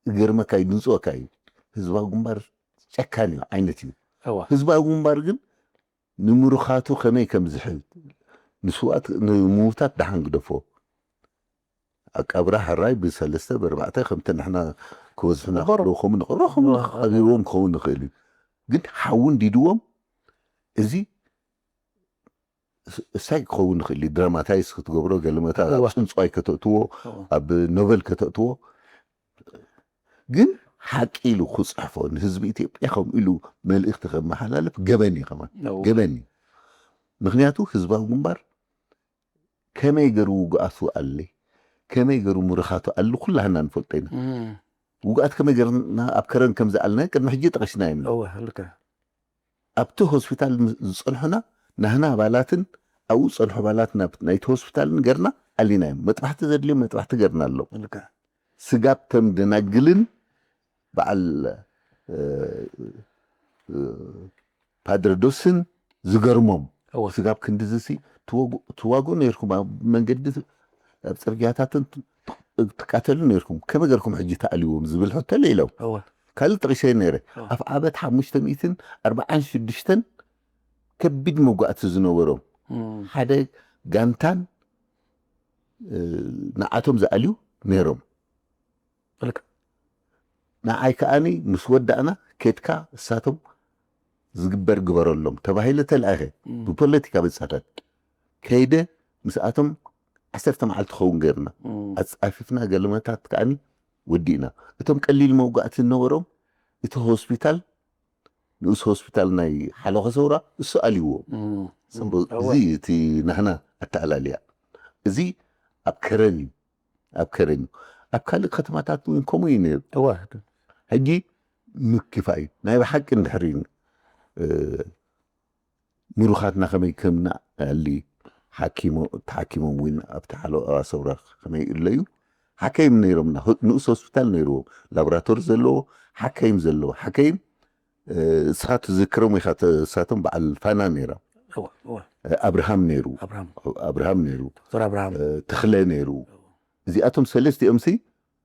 ገርመካ እዩ ድንፅወካ እዩ ህዝባዊ ግንባር ጨካን እዩ ዓይነት እዩ እወ ህዝባዊ ግንባር ግን ንምሩኻቱ ከመይ ከም ዝሕል ንስዋት ንምውታት ደሓን ግደፎ ኣቃብራ ሕራይ ብሰለስተ ብኣርባዕተ ከምቲ ንሕና ክበዝሑና ንቐርቦ። ከለዉ ከምኡ ንቐርቦ ከምኡ ንቐርቦ። ቀቢርዎም ክኸውን ንኽእል እዩ ግን ሓዊ እንዲድዎም እዚ እሳይ ክኸውን ንኽእል እዩ ድራማታይስ ክትገብሮ ገለመታ ኣብ እወ። ፅንፅዋይ ከተእትዎ ኣብ ኖቨል ከተእትዎ ግን ሓቂ ኢሉ ክፅሕፎ ንህዝቢ ኢትዮጵያ ከምኡ ኢሉ መልእኽቲ ከመሓላልፍ ገበን እዩ ከማን ነው። ገበን እዩ ምክንያቱ ህዝባዊ ግንባር ከመይ ገሩ ውግኣቱ ኣለ ከመይ ገሩ ምሩኻቱ ኣሉ ኩላህና ንፈልጦ ኢና እም፣ ውግኣት ከመይ ገርና ኣብ ከረን ከም ዝኣልና ቅድሚ ሕጂ ጠቐሽና ኢና እወ ልከ ኣብቲ ሆስፒታል ምስ ዝፀንሑና ናህና ኣባላትን ኣብኡ ዝፀንሑ ኣባላት ናብ ናይቲ ሆስፒታልን ገርና ኣሊና እዮም መጥባሕቲ ዘድልዮም መጥባሕቲ ገርና ኣሎ ልከ ስጋብ ተም ደናግልን በዓል እ፣ እ፣ ፓድረ ዶስን ዝገርሞም እወ ስጋብ ክንድዝሲ ትዋጉ- ትዋጉ ነርኩም ኣብ መንገዲ ኣብ ፅርግያታትን ት- ትቃተሉ ነርኩም ከመይ ገርኩም ሕጂ ተኣልዎም ዝብል ሕቶ ኢሎም እወ ካልእ ጠቂሰ ነይረ እወ ኣፍ ዓበት ሓሙሽተ ሚእትን ኣርባዓን ሽዱሽተን ከቢድ መጓእቲ ዝነበሮም እም፣ ሓደ ጋንታን እ፣ ንዓቶም ዝኣልዩ ነይሮም ልከ ንዓይ ከዓኒ ምስ ወዳእና ኬድካ እሳቶም ዝግበር ግበረሎም ተባሂለ ተለኣኸ እም፣ ብፖለቲካ ብፃታት ከይደ ምስኣቶም ዓሰርተ መዓልቲ ክኸውን ገርና እም፣ ኣፃፊፍና ገለመታት ከዓኒ ወዲእና እቶም ቀሊል መውጋእቲ ዝነበሮም እቲ ሆስፒታል ንኡስ ሆስፒታል ናይ ሓለኸ ሰውራ እሱ ኣልዎ እም፣ ሰምቦ- እወ። እዚ እቲ ናህና ኣተኣላልያ እዚ ኣብ ከረን እዩ ኣብ ከረን እዩ ኣብ ካልእ ከተማታት እውን ከምኡ እዩ ነይሩ እወ ሕጂ ምክፋ እዩ ናይ ብሓቂ እንድሕሪ እ፣ ምሩኻትና ከመይ ከምናኣሊ ሓኪሞ ተሓኪሞም እውን ኣብቲ ሓለዋ ሰውራ ከመይ ኣለዩ ሓከይም ነይሮምና ንኡስ ሆስፒታል ነይርዎም ላቦራቶሪ ዘለዎ ሓከይም ዘለዎ ሓከይም እ፣ ንስኻ ትዝክሮም ኢኻ ተ- ንሳቶም በዓል ፋና ነይራ እወ እወ እ፣ ኣብርሃም ነይሩ ኣብርሃም ኣብርሃም ነይሩ ዶክተር ኣብርሃም እ፣ ተኽለ ነይሩ እዚኣቶም ሰለስቲኦም ሲ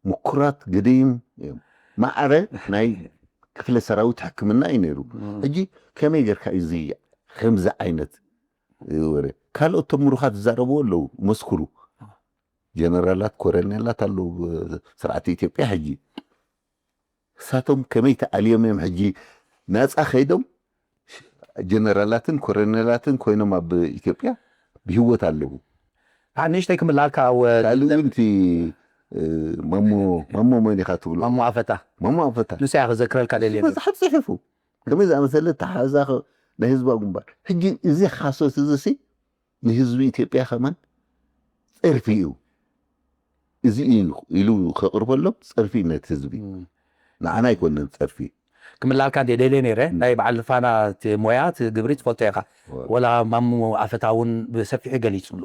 ምኩራት ገደይም እዮም ማዕረ ናይ ክፍለ ሰራዊት ሕክምና እዩ ነይሩ ሕጂ ከመይ ጌርካ እዩ ዝያ ከምዚ ዓይነት ወረ ካልኦት ቶም ምሩኻት ዝዛረብዎ ኣለዉ መስክሩ ጀነራላት ኮረኔላት ኣለዉ ስርዓት ኢትዮጵያ ሕጂ እሳቶም ከመይ ተኣልዮም እዮም ሕጂ ናፃ ከይዶም ጀነራላትን ኮረኔላትን ኮይኖም ኣብ ኢትዮጵያ ብህይወት ኣለዉ ንእሽተይ ክምልኣልካ ካልእ እውን እቲ ማሞ ማሞ መን ኢኻ ትብሎ ማሞ ኣፈታ ማሞ ኣፈታ ንሱ እያ ክዘክረልካ ደልየ መፅሓፍ ፅሒፉ ከመይ ዝኣመሰለ ተሓዛ ናይ ህዝባዊ ግንባር ሕጂ እዚ ሓሶት እዚ ሲ ንህዝቢ ኢትዮጵያ ከማን ጸርፊ እዩ። እዚ እዩ ኢሉ ከቕርበሎም ጸርፊ እዩ ነቲ ህዝቢ። ንዓና ኣይኮነን ጸርፊ። ክምላልካ እንደ ደልየ ነይረ ናይ በዓል ፋና እቲ ሞያ እቲ ግብሪ ትፈልጦ ኢኻ። ወላ ማሙ ኣፈታ እውን ብሰፊሑ ገሊጹሉ።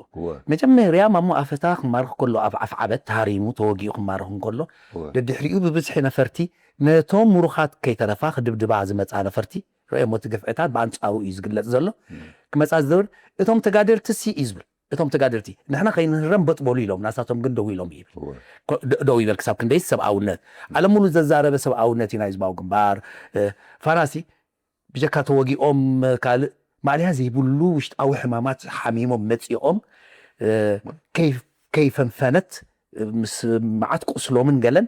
መጀመርያ ማሙ ኣፈታ ክማርኽ ከሎ ኣብ ኣፍዓበት ተሃሪሙ ተወጊኡ ክማርኽ እንከሎ ደድሕሪኡ ብብዝሒ ነፈርቲ ነቶም ምሩኻት ከይተረፋ ክድብድባ ዝመጻ ነፈርቲ ረእሞ እቲ ግፍዕታት ብኣንጻሩ እዩ ዝግለጽ ዘሎ። ክመጻ ዝደብር እቶም ተጋደልቲ ሲ እዩ ዝብል እቶም ተጋደልቲ ንሕና ከይንህረም በጥ በሉ ኢሎም ናሳቶም ግን ደው ኢሎም ይብል። ደው ይበል ክሳብ ክንደይ ሰብኣውነት ዓለም ሙሉ ዘዛረበ ሰብኣውነት እዩ ናይ ህዝባዊ ግንባር። ፋናሲ ብጀካ ተወጊኦም ካልእ ማእለያ ዘይብሉ ውሽጣዊ ሕማማት ሓሚሞም መፂኦም ከይፈንፈነት ምስ መዓት ቁስሎምን ገለን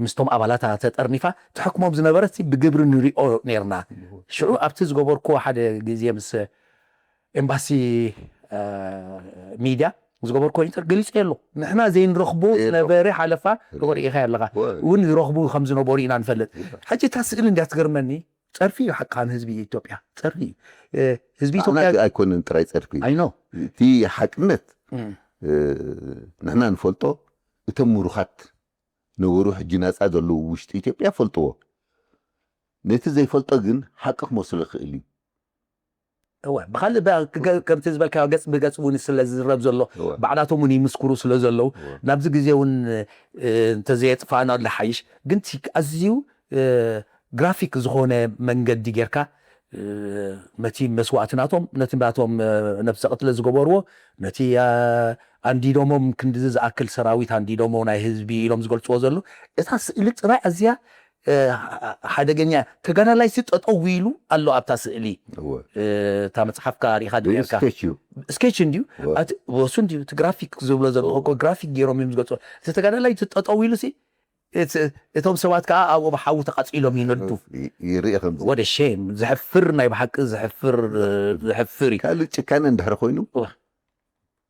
ምስቶም ኣባላታ ተጠርኒፋ ተሐክሞም ዝነበረት ብግብሪ ንሪኦ ነርና። ሽዑ ኣብቲ ዝገበርኩዎ ሓደ ግዜ ምስ ኤምባሲ ሚድያ ዝገበርኩዎ ኢንተር ገሊፀ ኣሎ። ንሕና ዘይንረኽቦ ዝነበረ ሓለፋ ርኢኻ ኣለኻ እውን ዝረኽቡ ከም ዝነበሩ ኢና ንፈልጥ። ሕጂ እታ ስእሊ እንድያ ትገርመኒ። ፀርፊ እዩ ሓቃን ህዝቢ ኢትዮጵያ ፀርፊ እዩ። ህዝቢ ኢትዮጵያ ኣይኮንን ጥራይ ፀርፊ ኣይኖ እቲ ሓቅነት ንሕና ንፈልጦ። እቶም ምሩኻት ነበሩ ሕጂ ናፃ ዘለዉ ውሽጢ ኢትዮጵያ ፈልጥዎ። ነቲ ዘይፈልጦ ግን ሓቂ ክመስሎ ይኽእል እዩ። እወ ብካልእ ከምቲ ዝበልካዮ ገፅ ብገፅ እውን ስለ ዝዝረብ ዘሎ ባዕላቶም እውን ይምስክሩ ስለ ዘለዉ ናብዚ ግዜ እውን እንተዘየጥፋእና ዝሓይሽ። ግን ኣዝዩ ግራፊክ ዝኾነ መንገዲ ጌርካ ነቲ መስዋእቲ ናቶም ነቲ ናቶም ነብሰ ቅትለት ዝገበርዎ ነቲ ኣንዲዶሞም ክንድዚ ዝኣክል ሰራዊት ኣንዲዶሞ ናይ ህዝቢ ኢሎም ዝገልፅዎ ዘለዉ እታ ስእሊ ጥራይ ኣዝያ ሓደገኛ ተጋዳላይ ሲ ጠጠው ኢሉ ኣሎ ኣብታ ስእሊ። እታ መፅሓፍካ ሪኢኻ ዲካ ስኬች እንዲዩ ወሱ እንዲዩ እቲ ግራፊክ ዝብሎ ዘሎ ግራፊክ ገይሮም እዮም ዝገልፅዎ። እቲ ተጋዳላይ ጠጠው ኢሉ ሲ እቶም ሰባት ከዓ ኣብኡ ብሓዊ ተቃፂሎም ይነዱ። ይርኢ ከም ወደ ሼም ዘሕፍር ናይ ብሓቂ ዘሕፍር ዘሕፍር እዩ። ካልእ ጭካነ እንድሕር ኮይኑ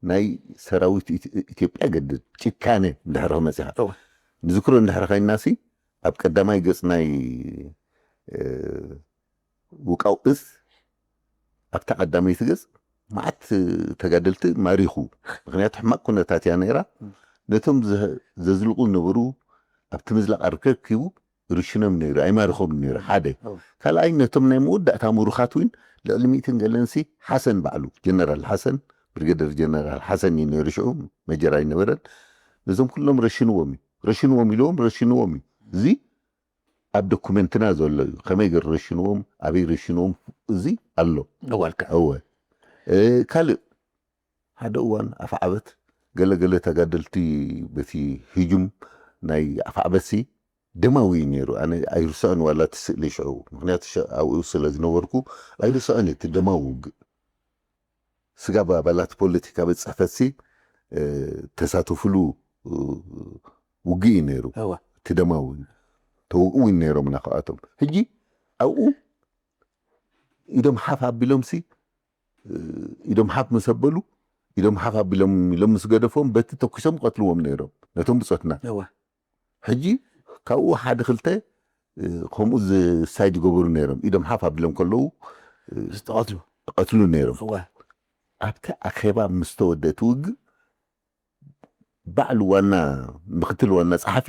ናይ ሰራዊት ኢትዮጵያ ገድል ጭካነ እንድሕር ክመፅኻ ንዝክሮ እንድሕር ኮይንና ሲ ኣብ ቀዳማይ ገፅ ናይ ውቃው እዝ ኣብታ ቀዳመይቲ ገፅ መዓት ተጋደልቲ ማሪኹ። ምክንያቱ ሕማቅ ኩነታት እያ ነይራ። ነቶም ዘዝልቁ ዝነበሩ ኣብቲ ምዝላቅ ኣርከኪቡ ርሽኖም ነይሩ ኣይማርኾም ነይሩ ሓደ ካልኣይ ነቶም ናይ መወዳእታ ምሩኻት እውን ልዕሊ ሚእትን ገለንሲ ሓሰን ባዕሉ ጀነራል ሓሰን ብርገደር ጀነራል ሓሰን እዩ ነይሩ ሽዑ መጀር ኣይነበረን። ነዞም ኩሎም ረሽንዎም እዩ ረሽንዎም ኢልዎም ረሽንዎም እዩ። እዚ ኣብ ዶኩመንትና ዘሎ እዩ። ከመይ ገር ረሽንዎም ኣበይ ረሽንዎም እዚ ኣሎ። እዋልካ እወ ካልእ ሓደ እዋን ኣፍዓበት ገለገለ ተጋደልቲ በቲ ህጁም ናይ ኣፍዓበትሲ ደማዊ እዩ ነይሩ። ኣነ ኣይርስዖን ዋላ እቲ ስእሊ ሽዑ ምክንያቱ ኣብኡ ስለ ዝነበርኩ ኣይርስዖን እቲ ደማዊ ውግእ ስጋብ ኣባላት ፖለቲካ ቤት ፅሕፈትሲ ተሳተፍሉ ውግእ እዩ ነይሩ። እቲ ደማዊ ተወቅኡ ነይሮም ናክኣቶም ሕጂ ኣብኡ ኢዶም ሓፍ ኣቢሎም ሲ ኢዶም ሓፍ ምስ ኣበሉ ኢዶም ሓፍ ኣቢሎም ኢሎም ምስ ገደፎም በቲ ተኩሶም ቀትልዎም ነይሮም ነቶም ብፆትና። ሕጂ ካብኡ ሓደ ክልተ ከምኡ ዝሳይድ ይገበሩ ነይሮም ኢዶም ሓፍ ኣቢሎም ከለዉ ዝተቐትሉ ቀትሉ ነይሮም። ኣብቲ ኣኼባ ምስ ተወደ እቲ ውግእ ባዕሉ ዋና ምክትል ዋና ፀሓፊ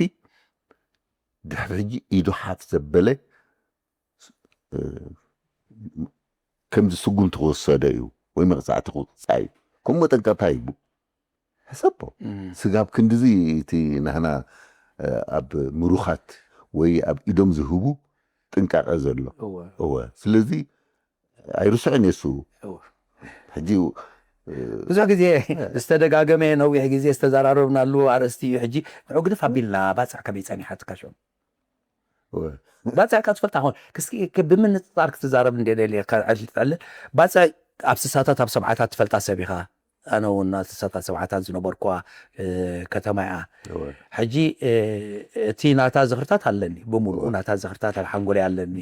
ድሕሪ ሕጂ ኢዱ ሓፍ ዘበለ ከምዚ ስጉምቲ ክወሰደ እዩ ወይ መቕፃዕቲ ክውፃእ እዩ። ከም መጠንቀቕታ ይቡ ሕሰቦ ስጋብ ክንድዚ እቲ ናህና ኣብ ምሩኻት ወይ ኣብ ኢዶም ዝህቡ ጥንቃቐ ዘሎ እወ ስለዚ ኣይርስዕን የሱ ሕጂ ብዙሕ ግዜ ዝተደጋገመ ነዊሕ ግዜ ዝተዘራረብናሉ ኣርእስቲ እዩ። ሕጂ ንዑ ግድፍ ኣቢልና ባፅዕ ከመይ ፀኒሓትካ ሽዑ ባፅዕ ካብ ትፈልጣ ኾን ክስኪ ብምንፅፃር ክትዛረብ እንደ ደልየካ ዕድል ትዕልል ባፅዕ ኣብ ስሳታት ኣብ ሰብዓታት ትፈልጣ ሰብ ኢኻ። ኣነ እውን ኣብ ስሳታት ሰብዓታት ዝነበርኳ ከተማ እያ። ሕጂ እቲ ናታ ዝኽርታት ኣለኒ ብምሉኡ ናታ ዝኽርታት ኣብ ሓንጎለይ ኣለኒ።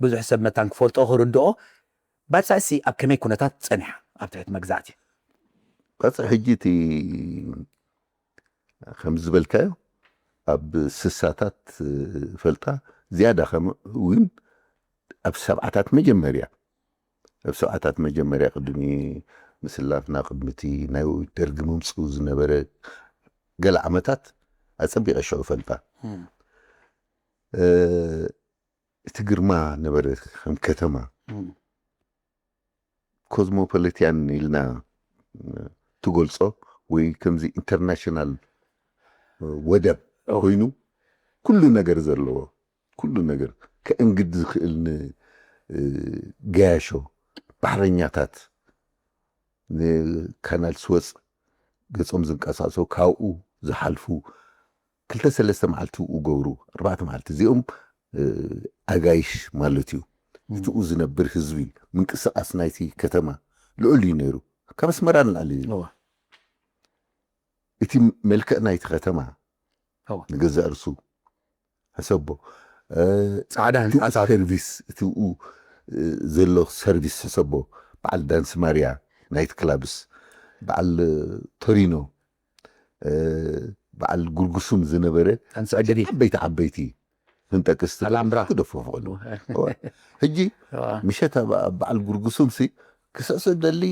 ብዙሕ ሰብ መታን ክፈልጦ ክርድኦ ባፅዕሲ ኣብ ከመይ ኩነታት ፀኒሓ ኣብ ትሕቲ መግዛእቲ ባፅዕ ሕጂ እቲ ከም ዝበልካዮ ኣብ ስሳታት ፈልጣ ዝያዳ ከም እውን ኣብ ሰብዓታት መጀመርያ ኣብ ሰብዓታት መጀመርያ ቅድሚ ምስላፍና ቅድሚ እቲ ናይ ደርጊ ምምፅኡ ዝነበረ ገለ ዓመታት ኣፀቢቐ ሽዑ ፈልጣ። እቲ ግርማ ነበረ ከም ከተማ። ኮዝሞፖሊቲያን ኢልና ትገልጾ ወይ ከምዚ ኢንተርናሽናል ወደብ ኮይኑ ኩሉ ነገር ዘለዎ፣ ኩሉ ነገር ከእንግድ ዝኽእል ንገያሾ ባሕረኛታት፣ ንካናል ስወፅ ገጾም ዝንቀሳቀሱ፣ ካብኡ ዝሓልፉ ክልተ ሰለስተ መዓልቲ ገብሩ፣ ኣርባዕተ መዓልቲ እዚኦም ኣጋይሽ ማለት እዩ። እቲኡ ዝነብር ህዝቢ፣ ምንቅስቃስ ናይቲ ከተማ ልዑል እዩ ነይሩ። ካብ ኣስመራ ንላዕሊ እዩ። እቲ መልክዕ ናይቲ ከተማ ንገዛእ ርሱ ሕሰቦ። ፃዕዳ ህንፃታት፣ ሰርቪስ፣ እቲኡ ዘሎ ሰርቪስ ሕሰቦ። በዓል ዳንስ ማርያ፣ ናይት ክላብስ፣ በዓል ቶሪኖ፣ በዓል ጉርጉሱም ዝነበረ፣ ኣንስዕግዲ ዓበይቲ ዓበይቲ ክንጠቅስ ኣላምብራ። ክደፎ ፍቕዱ። ሕጂ ምሸት ኣብ በዓል ጉርጉሱም ሲ ክስዕስዕ ደሊ፣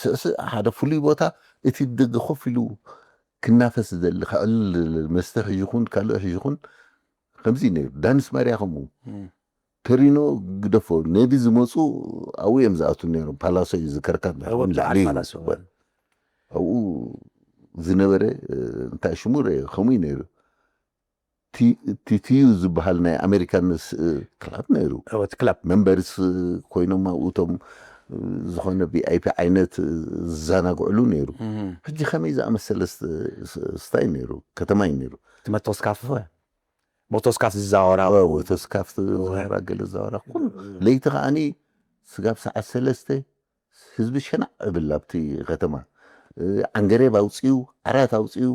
ስዕስዕ ሓደ ፍሉይ ቦታ፣ እቲ ደገ ኮፍ ኢሉ ክናፈስ ደሊ፣ ከዕል መስተ ሒዝኹን ካልእ ሒዝኹን ከምዚ ነይሩ። ዳንስ ማርያ ከምኡ፣ ተሪኖ ግደፎ፣ ነዲ ዝመፁ ኣብኡ እዮም ዝኣቱ ነይሮም። ፓላሶ እዩ ዝከርካ ወጣ ላዕሊ እዩ። ፓላሶ። ኣብኡ ዝነበረ እንታይ ሽሙ ረ ከምኡ እዩ ነይሩ። ቲ- ቲቲዩ ዝበሃል ናይ ኣሜሪካን ስ- ክላብ ነይሩ። እቲ ክለብ መንበርስ ኮይኖም ኣብኡ እቶም ዝኾነ ቪኣይፒ ዓይነት ዝዘናግዕሉ ነይሩ። ሕጂ ከመይ ዝኣመሰለ ስ- ስ- ስታይ ነይሩ፣ ከተማ እዩ ነይሩ። እቲ መቶስካፍ ሞቶስካፍ ዝዛወራ ወተስካፍ ዝዛወራ፣ ገለ ዝዛወራ ኩሉ ለይቲ ከዓኒ ስጋብ ሰዓት ሰለስተ ህዝቢ ሸናዕ እብል ኣብቲ ከተማ። ዓንገሬብ ኣውፅኡ፣ ዓራት ኣውፅኡ፣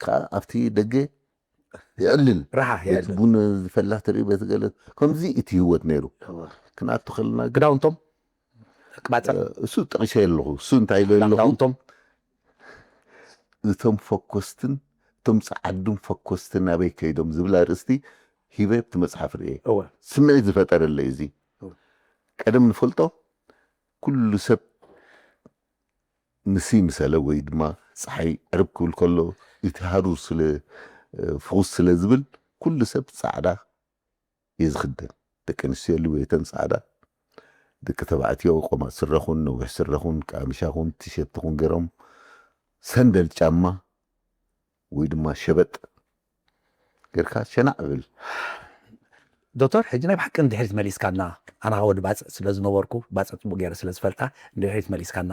ከዓ ኣብቲ ደገ ይዕልል። ረሓ ቤት ቡን ዝፈላ ትርኢ፣ ቤት ገለ፣ ከምዚ እቲ ህይወት ነይሩ። ክንኣቱ ከለና ግን ክዳውንቶም ቅባፅዕ እሱ ጠቂሰ ኣለኹ። እሱ እንታይ ኢለ ኣለኹ? ክዳውንቶም እቶም ፈኮስትን እቶም ፃዓዱን ፈኮስትን ኣበይ ከይዶም ዝብል ኣርእስቲ ሂበ ኣብቲ መፅሓፍ ርእየ። እወ ስምዒት ዝፈጠረለይ እዚ። ቀደም ንፈልጦ ኩሉ ሰብ ምስ ይምሰለ ወይ ድማ ፀሓይ ዕርብ ክብል ከሎ እቲ ሃሩር ስለ ፍኹስ ስለ ዝብል ኩሉ ሰብ ፃዕዳ እየ ዝኽደን። ደቂ ኣንስትዮ ልወይተን ፃዕዳ፣ ደቂ ተባዕትዮ ቆማጥ ስረኹን ነዊሕ ስረኹን ቀሚሻኹን ቲሸርትኹን ገይሮም ሰንደል ጫማ ወይ ድማ ሸበጥ ጌርካ ሸናዕ እብል። ዶክተር፣ ሕጂ ናይ ብሓቂ ንድሕሪት መሊስካና። ኣና ወዲ ባፅዕ ስለ ዝነበርኩ፣ ባፅዕ ፅቡቅ ገይረ ስለ ዝፈልጣ፣ ንድሕሪት መሊስካና።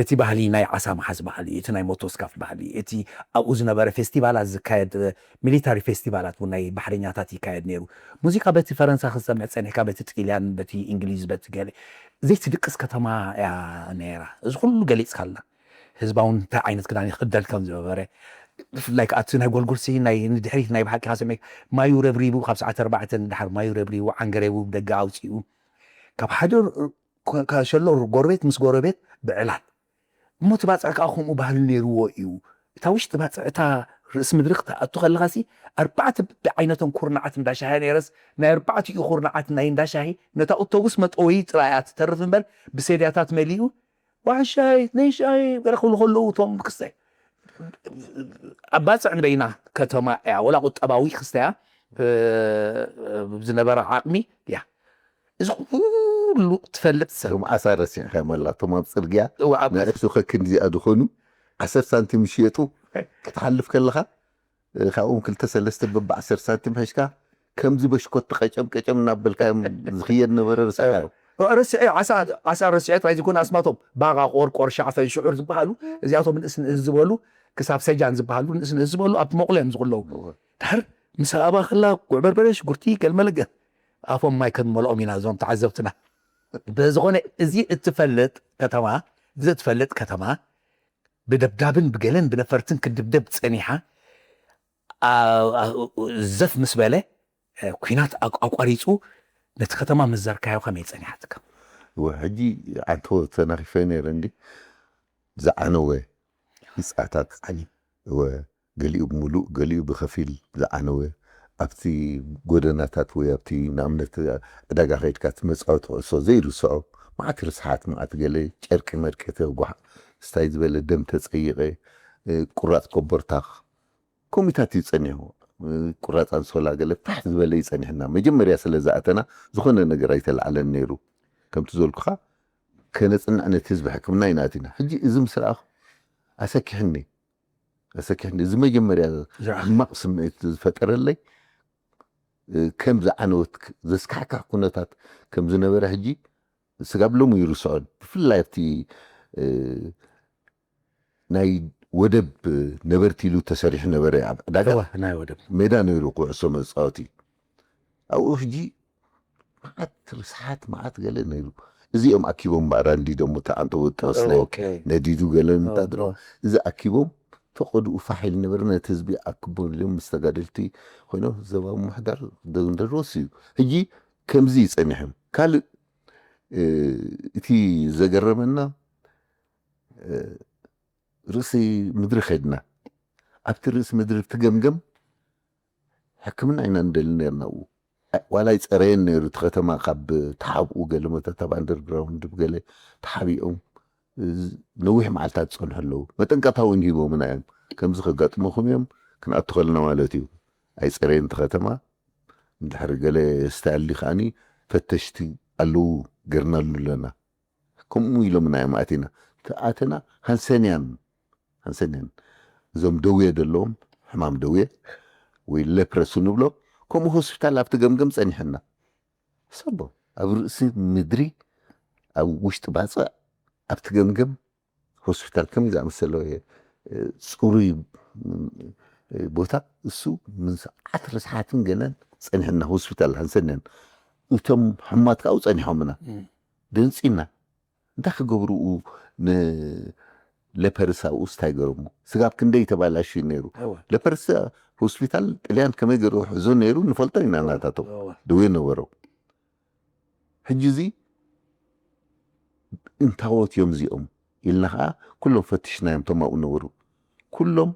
እቲ ባህሊ ናይ ዓሳ መሓዝ ባህሊ፣ እቲ ናይ ሞቶስካፍ ባህሊ፣ እቲ ኣብኡ ዝነበረ ፌስቲቫላት ዝካየድ ሚሊታሪ ፌስቲቫላት እውን ናይ ባሕረኛታት ይካየድ ነይሩ። ሙዚቃ በቲ ፈረንሳ ክትሰምዕ ፀኒሕካ፣ በቲ ጥልያን፣ በቲ እንግሊዝ፣ በቲ ገለ ዘይትድቅስ ከተማ እያ ነይራ። እዚ ኩሉ ገሊፅካልና። ህዝባውን እንታይ ዓይነት ክዳን ይኽደን ከም ዝነበረ፣ ብፍላይ ከዓ እቲ ናይ ጎልጉልሲ ናይ ንድሕሪት ናይ ብሓቂ ካሰሚ ማዩ ረብሪቡ፣ ካብ ሰዓት ኣርባዕተ ንድሓር ማዩ ረብሪቡ፣ ዓንገሬቡ ደገ ኣውፂኡ፣ ካብ ሓደ ር- ከ- ከሸሎ ጎረቤት ምስ ጎረቤት ብዕላል። እሞ እቲ ባፅዕ ከዓ ከምኡ ባህሉ ነይርዎ እዩ። እታ ውሽጢ ባፅዕ፣ እታ ርእሲ ምድሪ ክትኣቱ ከለኻሲ፣ ኣርባዕተ ብዓይነቶም ኩርናዓት እንዳሻሂ ነይረስ፣ ናይ ኣርባዕቲኡ ኩርናዓት ናይ እንዳሻሂ ነታ ኣውቶቡስ መጠወዪ ጥራይ እያ ትተርፍ እምበር፣ ብሴድያታት መሊኡ ዋሻይ ነይ ሻሂ ገለ ክብሉ ከለዉ እቶም ክስታይ ኣባፅዕ ንበይና ከተማ እያ፣ ወላ ቁጠባዊ ክስተያ ዝነበረ ዓቕሚ እያ። እዚ ኩሉ ትፈልጥ ሰብ እቶም ዓሳ ረሲዕካ መላ እቶም ኣብ ፅርግያ እዋ፣ ኣብ ንእሽቱ ከክንዲኣ ዝኾኑ ዓሰርተ ሳንቲም ይሽየጡ ክትሓልፍ ከለኻ ካብኦም ክልተ ሰለስተ በባ ዓሰርተ ሳንቲም ሒዝካ ከምዚ በሽኮት ተቐጨም ቀጨም እናበልካዮም ዝኽየድ ነበረ። ርስዕካዮ ረስዐ ዓሳ ዓሳ ረስዐ ጥራይ ዘይኮነ ኣስማቶም ባጋ ቆርቆር ሻዕፈን ሽዑር ዝበሃሉ እዚኣቶም ንእስ ንእስ ዝበሉ ክሳብ ሰጃን ዝበሃሉ ንእስ ንእስ ዝበሉ ኣብቲ መቑሎ እዮም ዝቕለዉ። ድሕር ምስ ኣባኽላ ጉዕ በርበረ ሽጉርቲ ገልመለገ ኣፎም ማይ ከንመልኦም ኢና እዞም ተዓዘብትና። ብዝኾነ እዚ እትፈልጥ ከተማ እዚ እትፈልጥ ከተማ ብደብዳብን ብገለን ብነፈርትን ክድብደብ ጸኒሓ። አ- አ- ዘፍ ምስ በለ እ፣ ኲናት ኣቋ- ኣቋሪጹ ነቲ ከተማ ምስ ዘርካዮ ከመይ ጸኒሓትካ? እወ ሕጂ ኣንተ ተናኺፈ ነይረ እንዲ ዝዓነወ ህንፃታት እወ ገሊኡ ብምሉእ ገሊኡ ብኸፊል ዝዓነወ ኣብቲ ጎደናታት ወይ ኣብቲ ንኣብነት ዕዳጋ ከይድካ እቲ መፃወቲ ኩዕሶ ዘይርስዖ መዓት ርስሓት፣ መዓት ገለ ጨርቂ መርቂ ተጓሕ፣ ስታይ ዝበለ ደም ተጸይቐ፣ እ፣ ቁራጽ ኮቦርታ፣ ኮሚታት እዩ ጸኒሑ። እ፣ ቁራጽ ኣንሶላ ገለ ፋሕ ዝበለ እዩ ጸኒሕና። መጀመርያ ስለ ዝኣተና ዝኾነ ነገር ኣይተላዕለን ነይሩ። ከምቲ ዘልኩኻ ከነጽንዕ ነቲ ህዝቢ ሕክምና ኢና ኣቲና። ሕጂ እዚ ምስ ረኣኹ ኣሰኪሕኒ፣ ኣሰኪሕኒ። እዚ መጀመርያ ዝረኣኽ ሕማቕ ስምዒት ዝፈጠረለይ፣ እ፣ ከም ዝዓነወት ክ-፣ ዘስካሕካሕ ኩነታት ከም ዝነበረ ሕጂ ስጋብ ሎሚ ይርስዖን። ብፍላይ ኣብቲ፣ እ፣ ናይ ወደብ ነበርቲ ኢሉ ተሰሪሑ ነበረ ኣብ ዕዳጋ። እዋ፣ ናይ ወደብ። ሜዳ ነይሩ ኩዕሶ መጻወቲ። ኣብኡ ሕጂ መዓት ርስሓት፣ መዓት ገለ ነይሩ። እዚኦም ኣኪቦም ባራንዲ ደሞ ተኣንተ ወጣ ወስላይ ኦኬ። ነዲዱ ገለ ኦ፣ እንታድሮ። ኦ። እዚ ኣኪቦም ፈቐድኡ ፋሕ ኢሉ ነበረ። ነቲ ህዝቢ ኣክቦም ኢሎም ምስ ተጋደልቲ ኮይኖም ዘባዊ ምሕዳር ደንደር ወስዩ። ሕጂ ከምዚ ይጸኒሖም። ካልእ፣ እ፣ እቲ ዘገረመና፣ እ፣ ርእሲ ምድሪ ከድና። ኣብቲ ርእሲ ምድሪ እቲ ገምገም ሕክምና ኢና ንደሊ ነርና። ኣብኡ ዋላ ይጸረየን ነይሩ እቲ ከተማ። ካብ ተሓብኡ ገለ መተት ኣብ ኣንደርግራውንድ ብገለ ተሓቢኦም፣ እ፣ ነዊሕ መዓልታት ዝጸንሑ ኣለዉ። መጠንቀቕታ እውን ሂቦምና እዮም። ከምዚ ከጋጥመኹም እዮም፣ ክንኣቱ ከለና ማለት እዩ። ኣይጸረየን እቲ ከተማ። እንድሕር ገለ ስታይል ከኣኒ ፈተሽቲ ኣለዉ፣ ገርናሉ ኣለና። ከምኡ ኢሎምና እዮም ኣቲና። ተኣተና ሃንሰንያን፣ ሃንሰንያን። እዞም ደዌ ዘለዎም፣ ሕማም ደዌ ወይ ሌፕረሲ ንብሎ፣ ከምኡ ሆስፒታል ኣብቲ ገምገም ጸኒሕና። ሰቦ፣ ኣብ ርእሲ ምድሪ፣ ኣብ ውሽጢ ባጽዕ፣ ኣብቲ ገምገም ሆስፒታል ከምዚ ዝኣመሰለ፣ እ፣ ጽሩይ፣ እ፣ ቦታ፣ እሱ ምስ ዓት ርስሓትን ገለን ጸኒሕና ሆስፒታል ሃንሰንያን። እቶም ሕማት ካብኡ ጸኒሖምና። እም። ደንጺና። እንታይ ክገብርኡ ንሌፐርስ ኣብኡ ስታይ ገረሞ? ስጋብ ክንደይ ተባላሽዩ ነይሩ። እወ። ሌፐርስ ሆስፒታል ጥልያን ከመይ ገይሩ ሕዞ ነይሩ ንፈልጦ ኢና ናታቶም። እወ። ደዌ ነበሮ። ሕጂ እዚ እንታዎት እዮም እዚኦም ኢልና ኸዓ ኩሎም ፈትሽናዮም፣ እቶም ኣብኡ ነበሩ። ኩሎም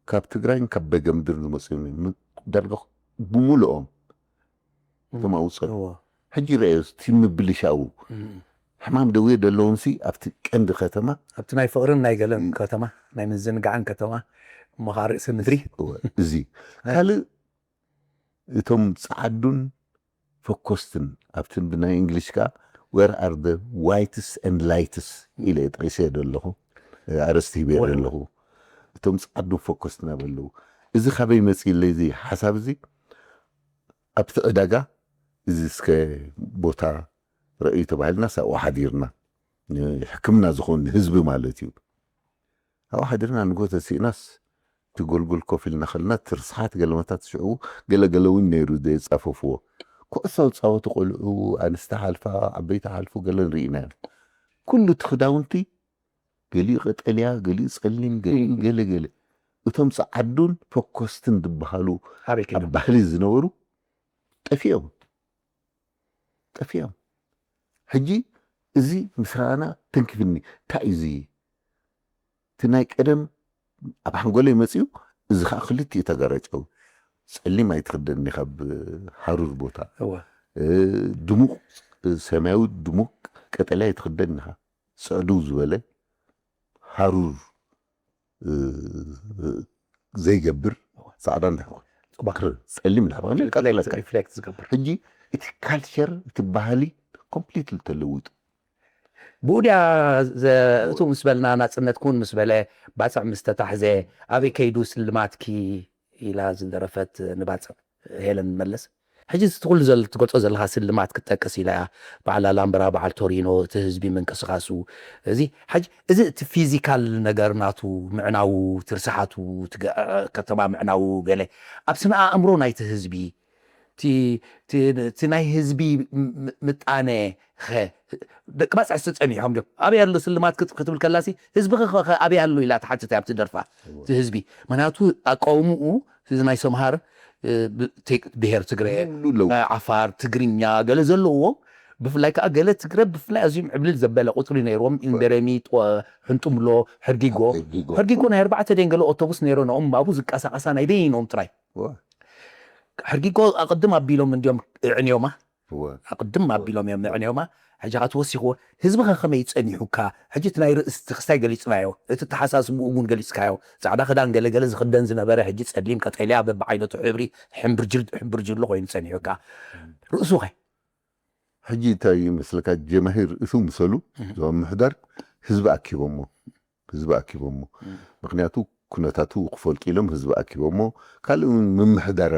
ካብ ትግራይን ካብ በገምድር ዝመጹ እዮም። ዳርጋ ብምልኦም እቶም ኣብኡ ጸ-፣ እወ። ሕጂ ረኣዮ፣ እቲ ምብልሻው። እም። ሕማም ደዌ ዘለዎም ሲ ኣብቲ ቀንዲ ከተማ። ኣብቲ ናይ ፍቕርን ናይ ገለን ከተማ፣ ናይ ምዝንጋዕን ከተማ፣ እሞ ኸዓ ርእሲ ምድሪ። እወ፣ እዚ። ካልእ እቶም ጸዓዱን ፈኮስትን፣ ኣብቲ ብናይ እንግሊሽ ከኣ፣ "Where are the whites and lights?" ኢለ ጠቒሰ ዘለኹ፣ ኣርእስቲ ሂበ ወ-፣ ዘለኹ። እቶም ጸዓዱን ፈኮስትን ኣበለዉ። እዚ ካበይ መጺእለይ እዚ ሓሳብ እዚ? ኣብቲ ዕዳጋ እዚ እስከ ቦታ ረእዩ ተባሂልና ሳብኡ ሓዲርና። ንሕክምና ዝኾን ንህዝቢ ማለት እዩ። ኣብኡ ሓዲርና ንጎ ተሲእናስ እቲ ጎልጎል ኮፍ ኢልና ከለና እቲ ርስሓት ገለመታት ሽዑ ገለ ገለ እውን ነይሩ ዘየጻፈፍዎ። ኩዕሶ ዝጻወቱ ቆልዑ፣ ኣንስቲ ሓልፋ፣ ዓበይቲ ሓልፉ ገለ ንርኢ ኢና። ኩሉ እቲ ክዳውንቲ ገሊኡ ቀጠልያ፣ ገሊኡ ጸሊም፣ ገሊኡ ገለ ገለ። እቶም ጸዓዱን ፈኮስትን ዝበሃሉ ኣበይ ኣብ ከይዶም? ባህሊ ዝነበሩ ጠፊኦም። ጠፊኦም። ሕጂ እዚ ምስ ረኣና ተንኪፍኒ። እንታይ እዩ እዚ? እቲ ናይ ቀደም ኣብ ሓንጎለይ መጺኡ፣ እዚ ኸኣ ክልቲኡ ተጋራጨው። ጸሊም ኣይትኽደን ኢኻ ኣብ ሃሩር ቦታ። እወ። እ፣ ድሙቕ ሰማያዊ፣ ድሙቕ ቀጠልያ ኣይትኽደን ኢኻ። ጽዕድው ዝበለ ሃሩር፣ እ፣ ዘይገብር ጻዕዳ እንድሕር፣ ጽባሕ። ጸሊም እንድሕር ኮይኑ ሪፍሌክት፣ ይቃጽለካ። ሪፍሌክት ዝገብር። ሕጂ እቲ ካልቸር፣ እቲ ባህሊ ኮምፕሊትሊ ተለዊጡ። ብኡ ድያ ዘ-፣ እቱ ምስ በልና ናጽነት ኩን ምስ በለ፣ ባጽዕ ምስ ተታሕዘ፣ ኣበይ ከይዱ ስልማትኪ ኢላ ዝደረፈት ንባጽዕ ሄለን መለስ። ሕጂ እቲ ኩሉ ዘል-፣ ትገልጾ ዘለኻ ስልማት ክትጠቅስ ኢላ እያ። በዓል ኣላምበራ፣ በዓል ቶሪኖ፣ እቲ ህዝቢ ምንቅስቓሱ፣ እዚ ሕጂ፣ እዚ እቲ ፊዚካል ነገር ናቱ ምዕናዉ፣ እቲ ርስሓቱ፣ እቲ ገ-፣ ከተማ ምዕናዉ ገለ፣ ኣብ ስነ ኣእምሮ ናይቲ ህዝቢ፣ እቲ፣ እቲ፣ እቲ ናይ ህዝቢ ም-፣ ም-፣ ምጣነ ኸ፣ ደቂ ባጽዕ ዝተጸኒሖም ድዮም? ኣበይ ኣሎ ስልማት ክት-፣ ክትብል ከላሲ፣ ህዝቢ ኸ፣ ኸ፣ ኸ ኣበይ ኣሎ ኢላ ትሓትት እያ ኣብቲ ደርፋ፣ እወ። እቲ ህዝቢ። ምኽንያቱ ኣቃውምኡ፣ እዚ ናይ ሰምሃር፣ እ፣ ብ-፣ ቴክ-፣ ብሄር ትግረ፣ ሙሉ ለው። ናይ ዓፋር፣ ትግርኛ፣ ገለ ዘለዎ፣ ብፍላይ ከኣ ገለ ትግረ፣ ብፍላይ ኣዝዮም ዕብልል ዘበለ ቁጽሪ ነይርዎም፣ እወ። ኢንደረሚ፣ ጦ-፣ ሕንጡምሎ፣ ሕርጊጎ። ሕርጊጎ። ሕርጊጎ ናይ ኣርባዕተ ደን ገለ ኦቶቡስ ነይረንኦም፣ ኣብኡ ዝቀሳቐሳ ናይ በይኖም ጥራይ። እወ። ሕርጊጎ ኣቐድም ኣቢሎም እንድዮም እዕንዮማ። ኣቕድም ኣቢሎም እዮም ነዕንዮማ። ሕጂ ኸዓ ትወሲኽዎ፣ ህዝቢ ኸ ከመይ ጸኒሑካ? ሕጂ እቲ ናይ ርእስቲ ክስታይ ገሊጽናዮ፣ እቲ ተሓሳስብኡ እውን ገሊጽካዮ። ጻዕዳ ክዳን ገለገለ ዝኽደን ዝነበረ፣ ሕጂ ጸሊም፣ ቀጠልያ፣ በብዓይነቱ ሕብሪ ሕምብርጅል ሕምብርጅሎ ኮይኑ ጸኒሑካ። ርእሱ ኸ? ሕጂ እንታይ ይመስለካ፣ ጀማሂር እቱ ምሰሉ ዞም ምሕዳር ህዝቢ ኣኪቦሞ፣ ህዝቢ ኣኪቦሞ። ምክንያቱ ኩነታቱ ክፈልጡ ኢሎም ህዝቢ ኣኪቦሞ፣ ካልእ እውን ምምሕዳር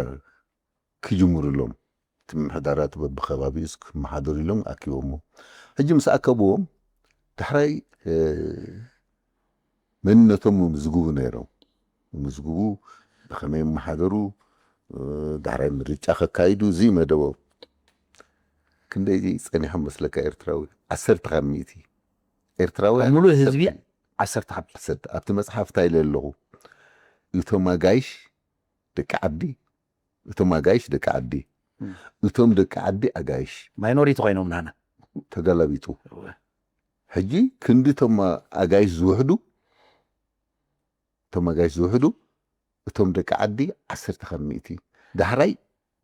ክጅምሩሎም፣ እቲ ምምሕዳራት በብከባቢኡስ ክመሓደሩ ኢሎም ኣኪቦሞ። ሕጂ ምስ ኣከብዎም፣ ዳሕራይ መንነቶም ምምዝግቡ ነይሮም። ምምዝግቡ፣ ብኸመይ ይመሓደሩ፣ ዳሕራይ ምርጫ ከካይዱ፣ እዚ መደቦም። ክንደይ ጸኒሖም መስለካ ኤርትራዊ? ዓሰርተ ካብ ሚእቲ ኤርትራውያን፣ ሙሉእ ህዝቢ ዓሰርተ ካብ ሚእቲ። ዓሰርተ። ኣብቲ መጽሓፍ እንታይ ኢለ ኣለኹ? እቶም ኣጋይሽ ደቂ ዓዲ፣ እቶም ኣጋይሽ ደቂ ዓዲ፣ እቶም ደቂ ዓዲ ኣጋይሽ። ማይኖሪቲ ኮይኖም ናና። ተገላቢጡ። ሕጂ ክንዲ እቶም ኣጋይሽ ዝውሕዱ፣ እቶም ኣጋይሽ ዝውሕዱ፣ እቶም ደቂ ዓዲ ዓሰርተ ካብ ሚእቲ። ዳሕራይ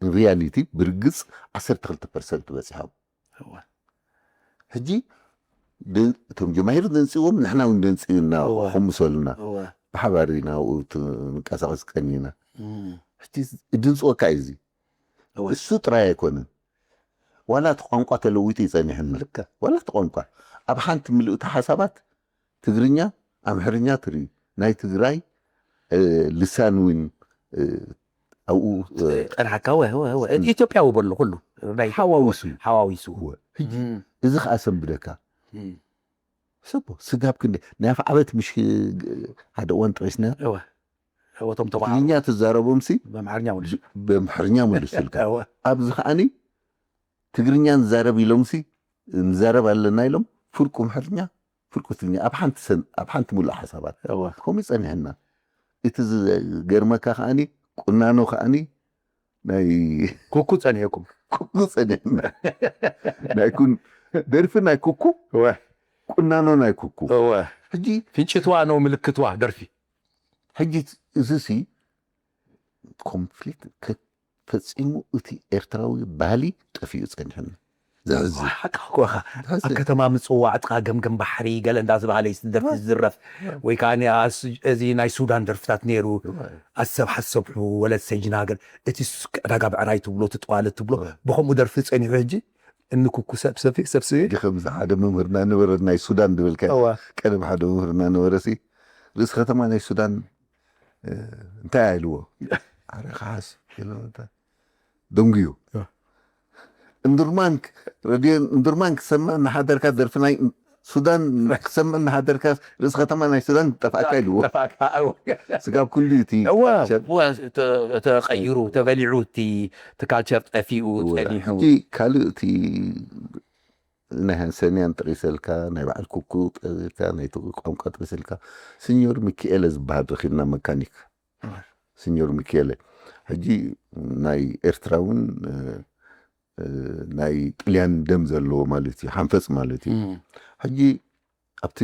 ሪያሊቲ ብርግጽ ዓሰርተ ክልተ ፐርሰንት በጺሖም። ሕጂ ድ-፣ እቶም ጀማሂር ደንጽዎም፣ ንሕና እውን ደንጽዩና፣ እወ። ከምሰሉና። እወ። ብሓባር ኢና ኣብኡ ት-፣ ንቀሳቐስ ቀኒና። እም። ሕጂ ድንጽወካ እዩ እዚ። እወ። እሱ ጥራይ ኣይኮነን። ዋላ እቲ ቋንቋ ተለዊጡ ይጸኒሕና። ልክዕ። ዋላ እቲ ቋንቋ። ኣብ ሓንቲ ምልእቲ ሓሳባት ትግርኛ፣ ኣምሕርኛ ትርኢ። ናይ ትግራይ፣ እ፣ ልሳን እውን፣ እ፣ ኣብኡ፣ እ፣ ጸንሓካ፣ ወ-፣ ወ-፣ ወ-፣ እቲ እም። ኢትዮጵያዊ በሎ ኩሉ። ናይ ሓዋዊሱ። ሓዋዊሱ። እወ። ሕጂ እም። እዚ ኸኣ ሰንብደካ። እም። ሰቦ፣ ስጋብ ክንደይ ናይ ኣፍዓበት ምሽ ሓደ እዋን ጠቒስና። እወ። እወ፣ እቶም ተማሃሮ። ትግርኛ ትዛረቦምሲ በኣምሓርኛ መልሱ። በኣምሓርኛ መልሱልካ። እወ። ኣብዚ ኸኣኒ ትግርኛ ንዛረብ ኢሎምሲ፣ ንዛረብ ኣለና ኢሎም፣ ፍርቁ ኣምሓርኛ፣ ፍርቁ ትግርኛ፣ ኣብ ሓንቲ ሰን-፣ ኣብ ሓንቲ ሙሉእ ሓሳባት። እወ። ከምኡ ጸኒሕና። እቲ ዝገርመካ ከኣኒ፣ ቁናኖ ከኣኒ፣ ናይ ኩኩ ጸኒሕኩም። ኩኩ ጸኒሕና። ናይ ኩን-፣ ደርፊ ናይ ኩኩ፣ እወ። ቁናኖ ናይ ኩኩ። እወ። ሕጂ ፍንጭትዋ ነው ምልክትዋ ደርፊ። ሕጂ እዚሲ ኮንፍሊክት ከ-፣ ፈጺሙ እቲ ኤርትራዊ ባህሊ ጠፊኡ ጸኒሕና። ዘሕዝን። ሓቃ እኮ ኢኻ። ዘሕዝን። ኣብ ከተማ ምጽዋዕ፣ ጥቓ ገምገም ባሕሪ፣ ገለ እንዳዝበሃለ እዩ ደርፊ ዝድረፍ። ወይ ከዓ ኒ-፣ ኣስ-፣ እዚ ናይ ሱዳን ደርፍታት ነይሩ። ኣሰብ ሓሰብሑ፣ ወለድ ሰጅና፣ ገለ እቲ ስ-፣ ዕዳጋ ብዕራይ ትብሎ፣ እቲ ጠዋለት ትብሎ፣ ብኸምኡ ደርፊ ጸኒሑ። ሕጂ እንኩኩ ሰብ ሰፊ፣ ሰብ ስቤ። ሕጂ ከምዚ ሓደ መምህርና ነበረ ናይ ሱዳን ዝበልካ፣ እዋ። ቀደም ሓደ መምህርና ነበረ ሲ፣ ርእሲ ከተማ ናይ ሱዳን፣ እ፣ እንታይ ኢልዎ? ኣረ ከሓስ ኢልዎ፣ እንታይ? ደንጉዩ። እ። እንዱርማን ክ-፣ ሬድዮ እንዱርማን ክሰምዕ እናሓደርካ፣ ደርፊ ናይ ሱዳን ክሰምዕ እናሓደርካ፣ ርእሲ ከተማ ናይ ሱዳን ጠፋእካ ኢልዎ። ጠፋእካ፣ እወ። ስጋብ ክንዲ እቲ እወ፣ ሰብ እወ፣ ተ-፣ ተቐይሩ፣ ተበሊዑ፣ እቲ፣ እቲ ካልቸር ጠፊኡ እወ። ጸኒሑ። ሕጂ ካልእ እቲ ናይ ሃንሰንያን ጠቒሰልካ፣ ናይ በዓል ኩኩ ጠቒሰልካ፣ ናይ ቋንቋ ጠቒሰልካ፣ ሲኞር ሚኪኤለ ዝበሃል ረኺብና መካኒክ። እወ። ሲኞር ሚኪኤለ። ሕጂ ናይ ኤርትራ እውን፣ እ፣ እ፣ ናይ ጥልያን ደም ዘለዎ ማለት እዩ፣ ሓንፈጽ ማለት እዩ። እም። ሕጂ ኣብቲ፣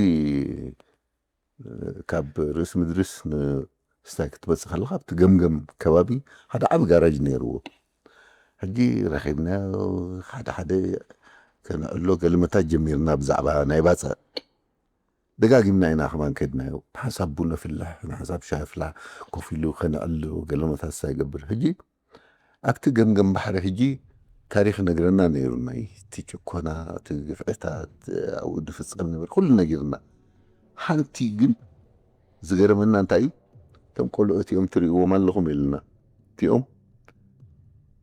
እ፣ ካብ ርእሲ ምድሪስ ንስታይ ክትመጽእ ከለኻ፣ ኣብቲ ገምገም ከባቢ ሓደ ዓቢ ጋራጅ ነይርዎ። ሕጂ ረኺብናዮ፣ ሓደ ሓደ ከነዕሎ ገለመታት ጀሚርና ብዛዕባ ናይ ባጽዕ። ደጋጊምና ኢና ከማን ከድናዮ። ንሓንሳብ ቡን ኣፍልሕ፣ ንሓንሳብ ሻሂ ኣፍልሕ፣ ኮፍ ኢሉ ከነዕሎ ገለመታት ስታይ ይገብር። ሕጂ ኣብቲ ገምገም ባሕሪ ሕጂ ታሪኽ ነግረና ነይሩ፣ ናይ እቲ ጭኮና፣ እቲ ግፍዕታት ኣብኡ ዝፍጸም ነበር፣ ኩሉ ነጊርና። ሓንቲ ግን ዝገረመና እንታይ እዩ? እቶም ቆልዑ እቲኦም ትርእይዎም ኣለኹም ኢልና። እቲኦም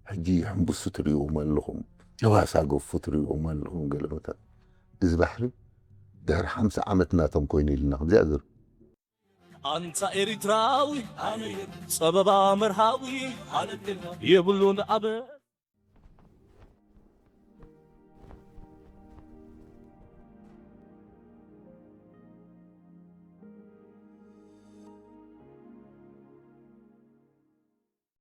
ሕጂ ሕምብሱ ትርእይዎም ኣለኹም፣ እዋ። ዓሳ ገፉ ትርእይዎም ኣለኹም፣ ገለመታት። እዚ ባሕሪ ድሕሪ ሓምሳ ዓመት ናቶም ኮይኑ ኢልና፣ ከምዚኣ ዝር-፣ ኣንታ ኤሪትራዊ ጸበባ መርሃዊ የብሉን ኣበ